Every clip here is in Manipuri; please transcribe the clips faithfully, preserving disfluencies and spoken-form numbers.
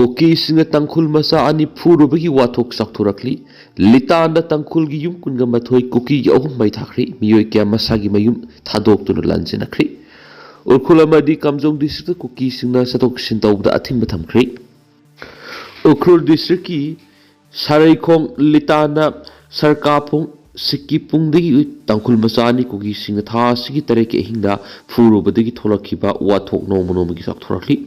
ꯀꯨꯀꯤꯁꯤꯡꯅ ꯇꯥꯡꯈꯨꯜ ꯃꯆꯥ ꯑꯅꯤ ꯐꯨꯔꯨꯕꯒꯤ ꯋꯥꯊꯣꯛ ꯆꯥꯎꯊꯣꯔꯛꯂꯤ꯫ ꯂꯤꯇꯥꯟꯗ ꯇꯥꯡꯈꯨꯜꯒꯤ ꯌꯨꯝ ꯀꯨꯟꯒ ꯃꯥꯊꯣꯏ, ꯀꯨꯀꯤꯒꯤ ꯑꯍꯨꯝ ꯃꯩ ꯊꯥꯈ꯭ꯔꯦ꯫ ꯃꯤꯑꯣꯏ ꯀꯌꯥ ꯃꯁꯥꯒꯤ ꯃꯌꯨꯝ ꯊꯥꯗꯣꯛꯇꯨꯅ ꯂꯥꯟꯖꯦꯟꯅꯈ꯭ꯔꯦ꯫ ꯎꯈ꯭ꯔꯨꯜ ꯑꯃꯗꯤ ꯀꯥꯝꯖꯣꯡ ꯗꯤꯁꯇ꯭ꯔꯤꯛꯇ ꯀꯨꯀꯤꯁꯤꯡꯅ ꯆꯠꯊꯣꯛ ꯆꯠꯁꯤꯟ ꯇꯧꯕꯗ ꯑꯊꯤꯡꯕ ꯊꯝꯈ꯭ꯔꯦ꯫ ꯎꯈ꯭ꯔꯨꯜ ꯗꯤꯁꯇ꯭ꯔꯤꯛꯀꯤ ꯁꯔꯩꯈꯣꯡ ꯂꯤꯇꯥꯟꯗ ꯁꯔꯀꯥꯐꯣꯡ ꯁꯤꯛꯀꯤꯄꯨꯡꯗꯒꯤ ꯇꯥꯡꯈꯨꯜ ꯃꯆꯥ ꯑꯅꯤ ꯀꯨꯀꯤꯁꯤꯡꯅ ꯊꯥ ꯑꯁꯤꯒꯤ ꯇꯔꯦꯠꯀꯤ ꯑꯍꯤꯡꯗ ꯐꯨꯔꯨꯕꯗꯒꯤ ꯊꯣꯛꯂꯛꯈꯤꯕ ꯋꯥꯊꯣꯛ ꯅꯣꯡꯃ ꯅꯣꯡꯃꯒꯤ ꯆꯥꯎꯊꯣꯔꯛꯂꯤ꯫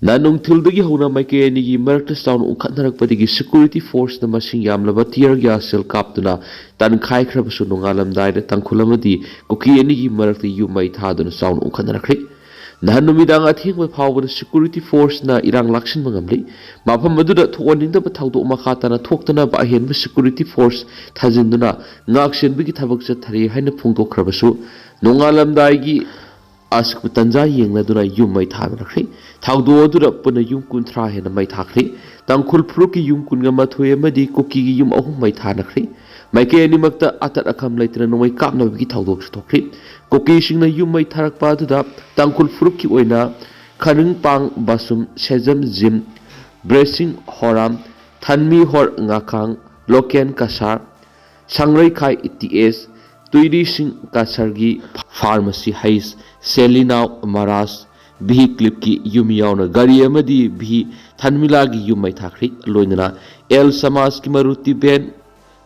ꯅꯍꯥꯟ ꯅꯨꯡꯊꯤꯜꯗꯒꯤ ꯍꯧꯅ ꯃꯥꯏꯀꯩ ꯑꯅꯤꯒꯤ ꯃꯔꯛꯇ ꯆꯥꯎꯅ ꯎꯪꯈꯠꯅꯔꯛꯄꯗꯒꯤ ꯁꯦꯀ꯭ꯌꯨꯔꯤꯇꯤ ꯐꯣꯔꯁꯅ ꯃꯁꯤꯡ ꯌꯥꯝꯂꯕ ꯇꯤꯌꯔ ꯒ꯭ꯌꯥꯁ ꯁꯦꯜ ꯀꯥꯞꯇꯨꯅ ꯇꯥꯟꯈꯥꯏꯈ꯭ꯔꯕꯁꯨ, ꯅꯣꯡꯉꯥꯜꯂꯝꯗꯥꯏꯗ ꯇꯥꯡꯈꯨꯜ ꯑꯃꯗꯤ ꯀꯨꯀꯤ ꯑꯅꯤꯒꯤ ꯃꯔꯛꯇ ꯌꯨꯝ ꯃꯩ ꯊꯥꯗꯨꯅ ꯆꯥꯎꯅ ꯎꯪꯈꯠꯅꯔꯛꯈ꯭ꯔꯦ꯫ ꯅꯍꯥꯟ ꯅꯨꯃꯤꯗꯥꯡ ꯑꯊꯦꯡꯕ ꯐꯥꯎꯕꯗ ꯁꯦꯀ꯭ꯌꯨꯔꯤꯇꯤ ꯐꯣꯔꯁꯅ ꯏꯔꯥꯡ ꯂꯥꯛꯁꯤꯟꯕ ꯉꯝꯂꯤ꯫ ꯃꯐꯝ ꯑꯗꯨꯗ ꯊꯣꯛꯍꯟꯅꯤꯡꯗꯕ ꯊꯧꯗꯣꯛ ꯃꯈꯥ ꯇꯥꯅ ꯊꯣꯛꯇꯅꯕ ꯑꯍꯦꯟꯕ ꯁꯦꯀ꯭ꯌꯨꯔꯤꯇꯤ ꯐꯣꯔꯁ ꯊꯥꯖꯤꯟꯗꯨꯅ ꯉꯥꯛ ꯁꯦꯟꯕꯒꯤ ꯊꯕꯛ ꯆꯠꯊꯔꯤ ꯍꯥꯏꯅ ꯐꯣꯡꯗꯣꯛꯈ꯭ꯔꯕꯁꯨ, ꯅꯣꯡꯉꯥꯜꯂꯝꯗꯥꯏꯒꯤ ꯑꯁꯤꯒꯨꯝꯕ ꯇꯟꯖꯥ ꯌꯦꯡꯂꯗꯨꯅ ꯌꯨꯝ ꯃꯩ ꯊꯥꯅꯔꯛꯈ꯭ꯔꯦ꯫ ꯊꯧꯗꯣꯛ ꯑꯗꯨꯗ ꯄꯨꯟꯅ ꯌꯨꯝ ꯀꯨꯟꯊ꯭ꯔꯥ ꯍꯦꯟꯅ ꯃꯩ ꯊꯥꯈ꯭ꯔꯦ꯫ ꯇꯥꯡꯈꯨꯜ ꯐꯨꯔꯨꯞꯀꯤ ꯌꯨꯝ ꯀꯨꯟꯒ ꯃꯥꯊꯣꯏ ꯑꯃꯗꯤ ꯀꯨꯀꯤꯒꯤ ꯌꯨꯝ ꯑꯍꯨꯝ ꯃꯩ ꯊꯥꯅꯈ꯭ꯔꯦ꯫ ꯃꯥꯏꯀꯩ ꯑꯅꯤꯃꯛꯇ ꯑꯇꯠ ꯑꯈꯝ ꯂꯩꯇꯅ ꯅꯣꯡꯃꯩ ꯀꯥꯞꯅꯕꯒꯤ ꯊꯧꯗꯣꯛꯁꯨ ꯊꯣꯛꯈ꯭ꯔꯦ꯫ ꯀꯨꯀꯤꯁꯤꯡꯅ ꯌꯨꯝ ꯃꯩ ꯊꯥꯔꯛꯄ ꯑꯗꯨꯗ ꯇꯥꯡꯈꯨꯜ ꯐꯨꯔꯨꯞꯀꯤ ꯑꯣꯏꯅ ꯈꯔꯤꯡꯄꯥꯡ ꯕꯥꯁꯨꯝ, ꯁꯦꯖꯝ ꯖꯤꯝ, ꯕ꯭ꯔꯦꯁꯤꯡ ꯍꯣꯔꯥꯝ, ꯊꯟꯃꯤ ꯍꯣꯔ ꯉꯥꯈꯥꯡ, ꯂꯣꯀꯦꯟ ꯀꯁꯥꯔ, ꯁꯪꯔꯩꯈꯥꯏ ꯇꯤ ꯑꯦꯁ, ꯇꯨꯏꯔꯤꯁꯤꯡ ꯀꯁꯥꯔꯒꯤ ꯐꯥꯔꯃꯥꯁꯤ ꯍꯩꯁ, ꯁꯦꯂꯤꯅꯥꯎ ꯃꯔꯥꯁ, ꯚꯤ ꯀ꯭ꯂꯤꯞꯀꯤ ꯌꯨꯝ ꯌꯥꯎꯅ ꯒꯥꯔꯤ ꯑꯃꯗꯤ ꯚꯤ ꯊꯟꯃꯤꯂꯥꯒꯤ ꯌꯨꯝ ꯃꯩ ꯊꯥꯈ꯭ꯔꯤ꯫ ꯂꯣꯏꯅꯅ ꯑꯦꯜ ꯁꯃꯥꯖꯀꯤ ꯃꯔꯨꯇꯤ ꯕꯦꯟ,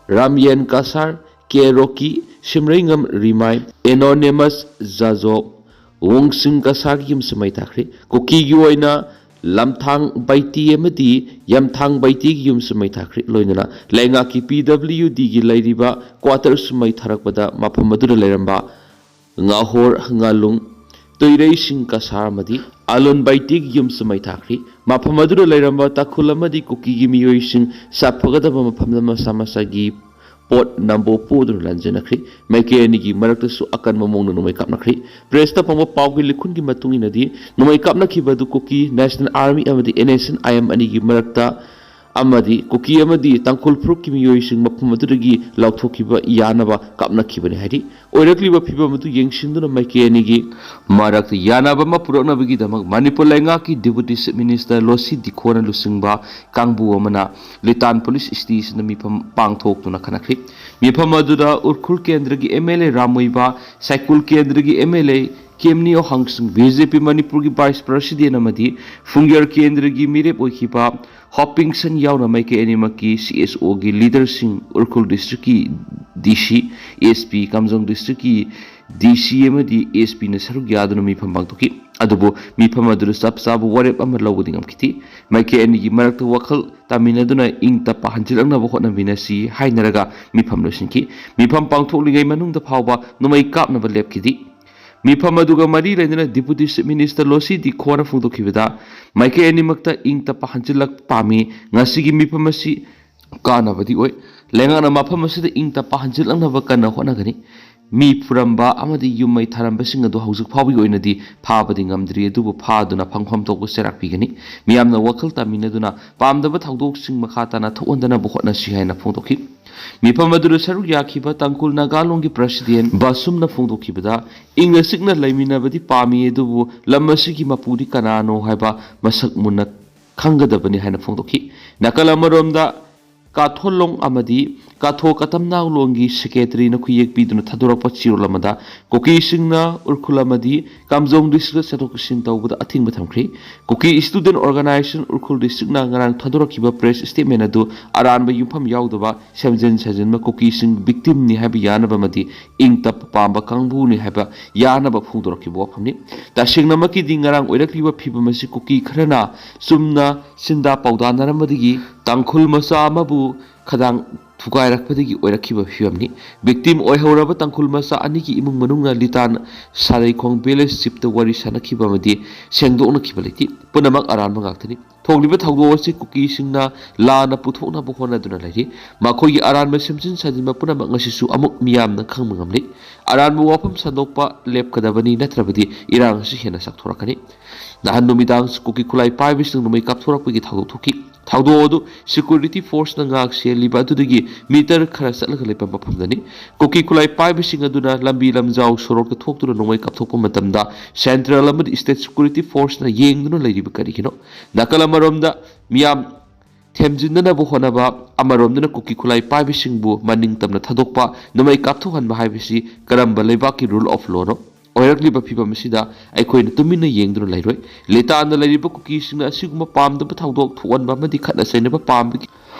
ꯔꯥꯝꯌꯦꯟ ꯀꯁꯥꯔ, ꯀꯦ ꯔꯣꯀꯤ, ꯁꯤꯝꯔꯩꯉꯝ ꯔꯤꯃꯥꯏ, ꯑꯦꯅꯣꯅꯦꯃꯁ ꯖꯥꯖꯣ, ꯋꯣꯡꯁꯤꯡ ꯀꯁꯥꯔꯒꯤ ꯌꯨꯝꯁꯨ ꯃꯩ ꯊꯥꯈ꯭ꯔꯤ꯫ ꯀꯨꯀꯤꯒꯤ ꯑꯣꯏꯅ ꯂꯝꯊꯥꯡ ꯕꯩꯇꯤ ꯑꯃꯗꯤ ꯌꯝꯊꯥꯡ ꯕꯩꯇꯤꯒꯤ ꯌꯨꯝꯁꯨ ꯃꯩ ꯊꯥꯈ꯭ꯔꯤ꯫ ꯂꯣꯏꯅꯅ ꯂꯩꯉꯥꯛꯀꯤ ꯄꯤ ꯗꯕ꯭ꯂꯤꯎ ꯗꯤꯒꯤ ꯂꯩꯔꯤꯕ ꯀ꯭ꯋꯥꯇꯔꯁꯨ ꯃꯩ ꯊꯥꯔꯛꯄꯗ ꯃꯐꯝ ꯑꯗꯨꯗ ꯂꯩꯔꯝꯕ ꯉꯥꯍꯣꯔ ꯉꯥꯂꯨꯡ, ꯇꯨꯏꯔꯩꯁꯤꯡ ꯀꯁꯥꯔ ꯑꯃꯗꯤ ꯑꯂꯨꯟ ꯕꯩꯇꯤꯒꯤ ꯌꯨꯝꯁꯨ ꯃꯩ ꯊꯥꯈ꯭ꯔꯤ꯫ ꯃꯐꯝ ꯑꯗꯨꯗ ꯂꯩꯔꯝꯕ ꯇꯥꯡꯈꯨꯜ ꯑꯃꯗꯤ ꯀꯨꯀꯤꯒꯤ ꯃꯤꯑꯣꯏꯁꯤꯡ ꯁꯥꯐꯒꯗꯕ ꯃꯐꯝꯗ ꯃꯁꯥ ꯃꯁꯥꯒꯤ ꯄꯣꯠ ꯅꯝꯕꯣ ꯄꯨꯗꯨꯅ ꯂꯥꯟꯖꯦꯟꯅꯈ꯭ꯔꯤ꯫ ꯃꯥꯏꯀꯩ ꯑꯅꯤꯒꯤ ꯃꯔꯛꯇꯁꯨ ꯑꯀꯟꯕ ꯃꯑꯣꯡꯗ ꯅꯣꯡꯃꯩ ꯀꯥꯞꯅꯈ꯭ꯔꯤ꯫ ꯄ꯭ꯔꯦꯁꯇ ꯐꯪꯕ ꯄꯥꯎꯒꯤ ꯂꯤꯈꯨꯟꯒꯤ ꯃꯇꯨꯡ ꯏꯟꯅꯗꯤ, ꯅꯣꯡꯃꯩ ꯀꯥꯞꯅꯈꯤꯕ ꯑꯗꯨ ꯀꯨꯀꯤ ꯅꯦꯁꯅꯦꯜ ꯑꯥꯔꯃꯤ ꯑꯃꯗꯤ N S N I M ꯑꯅꯤꯒꯤ ꯃꯔꯛꯇ ꯑꯃꯗꯤ ꯀꯨꯀꯤ ꯑꯃꯗꯤ ꯇꯥꯡꯈꯨꯜ ꯐꯨꯔꯨꯞꯀꯤ ꯃꯤꯑꯣꯏꯁꯤꯡ ꯃꯐꯝ ꯑꯗꯨꯗꯒꯤ ꯂꯧꯊꯣꯛꯈꯤꯕ ꯌꯥꯅꯕ ꯀꯥꯞꯅꯈꯤꯕꯅꯤ ꯍꯥꯏꯔꯤ꯫ ꯑꯣꯏꯔꯛꯂꯤꯕ ꯐꯤꯕꯝ ꯑꯗꯨ ꯌꯦꯡꯁꯤꯟꯗꯨꯅ ꯃꯥꯏꯀꯩ ꯑꯅꯤꯒꯤ ꯃꯔꯛꯇ ꯌꯥꯅꯕ ꯑꯃ ꯄꯨꯔꯛꯅꯕꯒꯤꯗꯃꯛ ꯃꯅꯤꯄꯨꯔ ꯂꯩꯉꯥꯛꯀꯤ Deputy Chief Minister ꯂꯣꯁꯤ ꯗꯤꯈꯣꯅ ꯂꯨꯆꯤꯡꯕ ꯀꯥꯡꯕꯨ ꯑꯃꯅ ꯂꯤꯇꯥꯟ Police Stationꯗ ꯃꯤꯐꯝ ꯄꯥꯡꯊꯣꯛꯇꯨꯅ ꯈꯟꯅꯈ꯭ꯔꯤ꯫ ꯃꯤꯐꯝ ꯑꯗꯨꯗ ꯎꯔꯈꯨꯜ ꯀꯦꯟꯗ꯭ꯔꯒꯤ MLA ꯔꯥꯝꯃꯩꯕ, ꯁꯥꯏꯀꯨꯜ ꯀꯦꯟꯗ꯭ꯔꯒꯤ MLA ꯀꯦꯝꯅꯤꯌꯣ ꯍꯥꯡꯁꯤꯡ, BJP ꯃꯅꯤꯄꯨꯔꯒꯤ Vice President ꯑꯃꯗꯤ ꯐꯨꯡꯌꯔ ꯀꯦꯟꯗ꯭ꯔꯒꯤ ꯃꯤꯔꯦꯞ ꯑꯣꯏꯈꯤꯕ ꯍꯣꯄꯤꯡꯁꯟ ꯌꯥꯎꯅ ꯃꯥꯏꯀꯩ ꯑꯅꯤꯃꯛꯀꯤ CSOꯒꯤ leaderꯁꯤꯡ, ꯎꯔꯈꯨꯜ districtꯀꯤ DC, SP, ꯀꯥꯝꯖꯣꯡ districtꯀꯤ DC ꯑꯃꯗꯤ SPꯅ ꯁꯔꯨꯛ ꯌꯥꯗꯨꯅ ꯃꯤꯐꯝ ꯄꯥꯡꯊꯣꯛꯈꯤ꯫ ꯑꯗꯨꯕꯨ ꯃꯤꯐꯝ ꯑꯗꯨꯗ ꯆꯞ ꯆꯥꯕ ꯋꯥꯔꯦꯞ ꯑꯃ ꯂꯧꯕꯗꯤ ꯉꯝꯈꯤꯗꯦ꯫ ꯃꯥꯏꯀꯩ ꯑꯅꯤꯒꯤ ꯃꯔꯛꯇ ꯋꯥꯈꯜ ꯇꯥꯃꯤꯟꯅꯗꯨꯅ ꯏꯪ ꯇꯞꯄ ꯍꯟꯖꯤꯜꯂꯛꯅꯕ ꯍꯣꯠꯅꯃꯤꯟꯅꯁꯤ ꯍꯥꯏꯅꯔꯒ ꯃꯤꯐꯝ ꯂꯣꯏꯁꯤꯟꯈꯤ꯫ ꯃꯤꯐꯝ ꯄꯥꯡꯊꯣꯛꯂꯤꯉꯩ ꯃꯅꯨꯡꯗ ꯐꯥꯎꯕ ꯅꯣꯡꯃꯩ ꯀꯥꯞꯅꯕ ꯂꯦꯞꯈꯤꯗꯦ꯫ ꯃꯤꯐꯝ ꯑꯗꯨꯒ ꯃꯔꯤ ꯂꯩꯅꯅ Deputy Chief Minister ꯂꯣꯁꯤ ꯗꯤꯈꯣꯅ ꯐꯣꯡꯗꯣꯛꯈꯤꯕꯗ, ꯃꯥꯏꯀꯩ ꯑꯅꯤꯃꯛꯇ ꯏꯪ ꯇꯞꯄ ꯍꯟꯖꯤꯜꯂꯛꯄ ꯄꯥꯝꯃꯤ꯫ ꯉꯁꯤꯒꯤ ꯃꯤꯐꯝ ꯑꯁꯤ ꯀꯥꯟꯅꯕꯗꯤ ꯑꯣꯏ꯫ ꯂꯩꯉꯥꯛꯅ ꯃꯐꯝ ꯑꯁꯤꯗ ꯏꯪ ꯇꯞꯄ ꯍꯟꯖꯤꯜꯂꯛꯅꯕ ꯀꯟꯅ ꯍꯣꯠꯅꯒꯅꯤ꯫ ꯃꯤ ꯐꯨꯔꯝꯕ ꯑꯃꯗꯤ ꯌꯨꯝ ꯃꯩ ꯊꯥꯔꯝꯕꯁꯤꯡ ꯑꯗꯨ ꯍꯧꯖꯤꯛ ꯐꯥꯎꯕꯒꯤ ꯑꯣꯏꯅꯗꯤ ꯐꯥꯕꯗꯤ ꯉꯝꯗ꯭ꯔꯤ, ꯑꯗꯨꯕꯨ ꯐꯥꯗꯨꯅ ꯐꯪꯐꯝ ꯊꯣꯛꯄ ꯆꯩꯔꯥꯛ ꯄꯤꯒꯅꯤ꯫ ꯃꯤꯌꯥꯝꯅ ꯋꯥꯈꯜ ꯇꯥꯃꯤꯟꯅꯗꯨꯅ ꯄꯥꯝꯗꯕ ꯊꯧꯗꯣꯛꯁꯤꯡ ꯃꯈꯥ ꯇꯥꯅ ꯊꯣꯛꯍꯟꯗꯅꯕ ꯍꯣꯠꯅꯁꯤ ꯍꯥꯏꯅ ꯐꯣꯡꯗꯣꯛꯈꯤ꯫ ꯃꯤꯐꯝ ꯑꯗꯨꯗ ꯁꯔꯨꯛ ꯌꯥꯈꯤꯕ ꯇꯥꯡꯈꯨꯜ ꯅꯥꯒꯥꯂꯣꯟꯒꯤ President ꯕꯥꯁꯨꯝꯅ ꯐꯣꯡꯗꯣꯛꯈꯤꯕꯗ, ꯏꯪꯅ ꯆꯤꯛꯅ ꯂꯩꯃꯤꯟꯅꯕꯗꯤ ꯄꯥꯝꯃꯤ, ꯑꯗꯨꯕꯨ ꯂꯝ ꯑꯁꯤꯒꯤ ꯃꯄꯨꯗꯤ ꯀꯅꯥꯅꯣ ꯍꯥꯏꯕ ꯃꯁꯛ ꯃꯨꯟꯅ ꯈꯪꯒꯗꯕꯅꯤ ꯍꯥꯏꯅ ꯐꯣꯡꯗꯣꯛꯈꯤ꯫ ꯅꯥꯀꯜ ꯑꯃꯔꯣꯝꯗ, ꯀꯥꯊꯣꯂꯣꯡ ꯑꯃꯗꯤ ꯀꯥꯊꯣ ꯀꯇꯝꯅꯥꯎꯂꯣꯡꯒꯤ Secretaryꯅ ꯈꯨꯌꯦꯛ ꯄꯤꯗꯨꯅ ꯊꯥꯗꯣꯔꯛꯄ ꯆꯦꯔꯣꯜ ꯑꯃꯗ, ꯀꯨꯀꯤꯁꯤꯡꯅ ꯎꯔꯈꯨꯜ ꯑꯃꯗꯤ ꯀꯥꯝꯖꯣꯡ districtꯇ ꯆꯠꯊꯣꯛ ꯆꯠꯁꯤꯟ ꯇꯧꯕꯗ ꯑꯊꯤꯡꯕ ꯊꯝꯈ꯭ꯔꯤ꯫ Kuki Student Organisation ꯎꯔꯈꯨꯜ districtꯅ ꯉꯔꯥꯡ ꯊꯥꯗꯣꯔꯛꯈꯤꯕ press statement ꯑꯗꯨ ꯑꯔꯥꯟꯕ ꯌꯨꯝꯐꯝ ꯌꯥꯎꯗꯕ, ꯁꯦꯝꯖꯤꯟ ꯁꯥꯖꯤꯟꯕ, ꯀꯨꯀꯤꯁꯤꯡ victimꯅꯤ ꯍꯥꯏꯕ ꯌꯥꯅꯕ ꯑꯃꯗꯤ ꯏꯪ ꯇꯞꯄ ꯄꯥꯝꯕ ꯀꯥꯡꯕꯨꯅꯤ ꯍꯥꯏꯕ ꯌꯥꯅꯕ ꯐꯣꯡꯗꯣꯔꯛꯈꯤꯕ ꯋꯥꯐꯝꯅꯤ꯫ ꯇꯁꯦꯡꯅꯃꯛꯀꯤꯗꯤ ꯉꯔꯥꯡ ꯑꯣꯏꯔꯛꯂꯤꯕ ꯐꯤꯕꯝ ꯑꯁꯤ ꯀꯨꯀꯤ ꯈꯔꯅ ꯆꯨꯝꯅ ꯁꯤꯟꯗꯥ ꯄꯥꯎꯗꯥꯅꯔꯝꯕꯗꯒꯤ ꯇꯥꯡꯈꯨꯜ ꯃꯆꯥ ꯑꯃꯕꯨ ꯈꯗꯥꯡ ꯊꯨꯒꯥꯏꯔꯛꯄꯗꯒꯤ ꯑꯣꯏꯔꯛꯈꯤꯕ ꯐꯤꯕꯝꯅꯤ꯫ Victim ꯑꯣꯏꯍꯧꯔꯕ ꯇꯥꯡꯈꯨꯜ ꯃꯆꯥ ꯑꯅꯤꯒꯤ ꯏꯃꯨꯡ ꯃꯅꯨꯡꯅ ꯂꯤꯇꯥꯟ ꯁꯥꯔꯩꯈꯣꯡ village chiefꯇ ꯋꯥꯔꯤ ꯁꯥꯟꯅꯈꯤꯕ ꯑꯃꯗꯤ ꯁꯦꯡꯗꯣꯛꯅꯈꯤꯕ ꯂꯩꯇꯦ꯫ ꯄꯨꯝꯅꯃꯛ ꯑꯔꯥꯟꯕ ꯉꯥꯛꯇꯅꯤ꯫ ꯊꯣꯛꯂꯤꯕ ꯊꯧꯗꯣꯛ ꯑꯁꯤ ꯀꯨꯀꯤꯁꯤꯡꯅ ꯂꯥꯟꯅ ꯄꯨꯊꯣꯛꯅꯕ ꯍꯣꯠꯅꯗꯨꯅ ꯂꯩꯔꯤ꯫ ꯃꯈꯣꯏꯒꯤ ꯑꯔꯥꯟꯕ ꯁꯦꯝꯖꯤꯟ ꯁꯥꯖꯤꯟꯕ ꯄꯨꯝꯅꯃꯛ ꯉꯁꯤꯁꯨ ꯑꯃꯨꯛ ꯃꯤꯌꯥꯝꯅ ꯈꯪꯕ ꯉꯝꯂꯤ꯫ ꯑꯔꯥꯟꯕ ꯋꯥꯐꯝ ꯁꯟꯗꯣꯛꯄ ꯂꯦꯞꯀꯗꯕꯅꯤ, ꯅꯠꯇ꯭ꯔꯕꯗꯤ ꯏꯔꯥꯡ ꯑꯁꯤ ꯍꯦꯟꯅ ꯆꯥꯎꯊꯣꯔꯛꯀꯅꯤ꯫ ꯅꯍꯥꯟ ꯅꯨꯃꯤꯗꯥꯡ ꯀꯨꯀꯤ ꯈꯨꯠꯂꯥꯏ ꯄꯥꯏꯕꯁꯤꯡꯅ ꯅꯣꯡꯃꯩ ꯀꯥꯞꯊꯣꯔꯛꯄꯒꯤ ꯊꯧꯗꯣꯛ ꯊꯣꯛꯈꯤ꯫ ꯊꯧꯗꯣꯛ ꯑꯗꯨ ꯁꯦꯀ꯭ꯌꯨꯔꯤꯇꯤ ꯐꯣꯔꯁꯅ ꯉꯥꯛ ꯁꯦꯜꯂꯤꯕ ꯑꯗꯨꯗꯒꯤ ꯃꯤꯇꯔ ꯈꯔ ꯆꯠꯂꯒ ꯂꯩꯕ ꯃꯐꯝꯗꯅꯤ꯫ ꯀꯨꯀꯤ ꯈꯨꯠꯂꯥꯏ ꯄꯥꯏꯕꯁꯤꯡ ꯑꯗꯨꯅ ꯂꯝꯕꯤ ꯂꯝꯖꯥꯎ ꯁꯣꯔꯣꯛꯇ ꯊꯣꯛꯇꯨꯅ ꯅꯣꯡꯃꯩ ꯀꯥꯞꯊꯣꯛꯄ ꯃꯇꯝꯗ ꯁꯦꯟꯇ꯭ꯔꯦꯜ ꯑꯃꯗꯤ ꯁ꯭ꯇꯦꯠ ꯁꯦꯀ꯭ꯌꯨꯔꯤꯇꯤ ꯐꯣꯔꯁꯅ ꯌꯦꯡꯗꯨꯅ ꯂꯩꯔꯤꯕ ꯀꯔꯤꯒꯤꯅꯣ? ꯅꯥꯀꯜ ꯑꯃꯔꯣꯝꯗ ꯃꯤꯌꯥꯝ ꯊꯦꯝꯖꯤꯟꯅꯅꯕ ꯍꯣꯠꯅꯕ, ꯑꯃꯔꯣꯝꯗꯅ ꯀꯨꯀꯤ ꯈꯨꯠꯂꯥꯏ ꯄꯥꯏꯕꯁꯤꯡꯕꯨ ꯃꯅꯤꯡ ꯇꯝꯅ ꯊꯥꯗꯣꯛꯄ, ꯅꯣꯡꯃꯩ ꯀꯥꯞꯊꯣꯛꯍꯟꯕ ꯍꯥꯏꯕꯁꯤ ꯀꯔꯝꯕ ꯂꯩꯕꯥꯛꯀꯤ ꯔꯨꯜ ꯑꯣꯐ ꯂꯣꯅꯣ? ꯑꯣꯏꯔꯛꯂꯤꯕ ꯐꯤꯕꯝ ꯑꯁꯤꯗ ꯑꯩꯈꯣꯏꯅ ꯇꯨꯃꯤꯟꯅ ꯌꯦꯡꯗꯨꯅ ꯂꯩꯔꯣꯏ꯫ ꯂꯤꯇꯥꯟꯗ ꯂꯩꯔꯤꯕ ꯀꯨꯀꯤꯁꯤꯡꯅ ꯑꯁꯤꯒꯨꯝꯕ ꯄꯥꯝꯗꯕ ꯊꯧꯗꯣꯛ ꯊꯣꯛꯍꯟꯕ ꯑꯃꯗꯤ ꯈꯠꯅ ꯆꯩꯅꯕ ꯄꯥꯝꯕꯒꯤ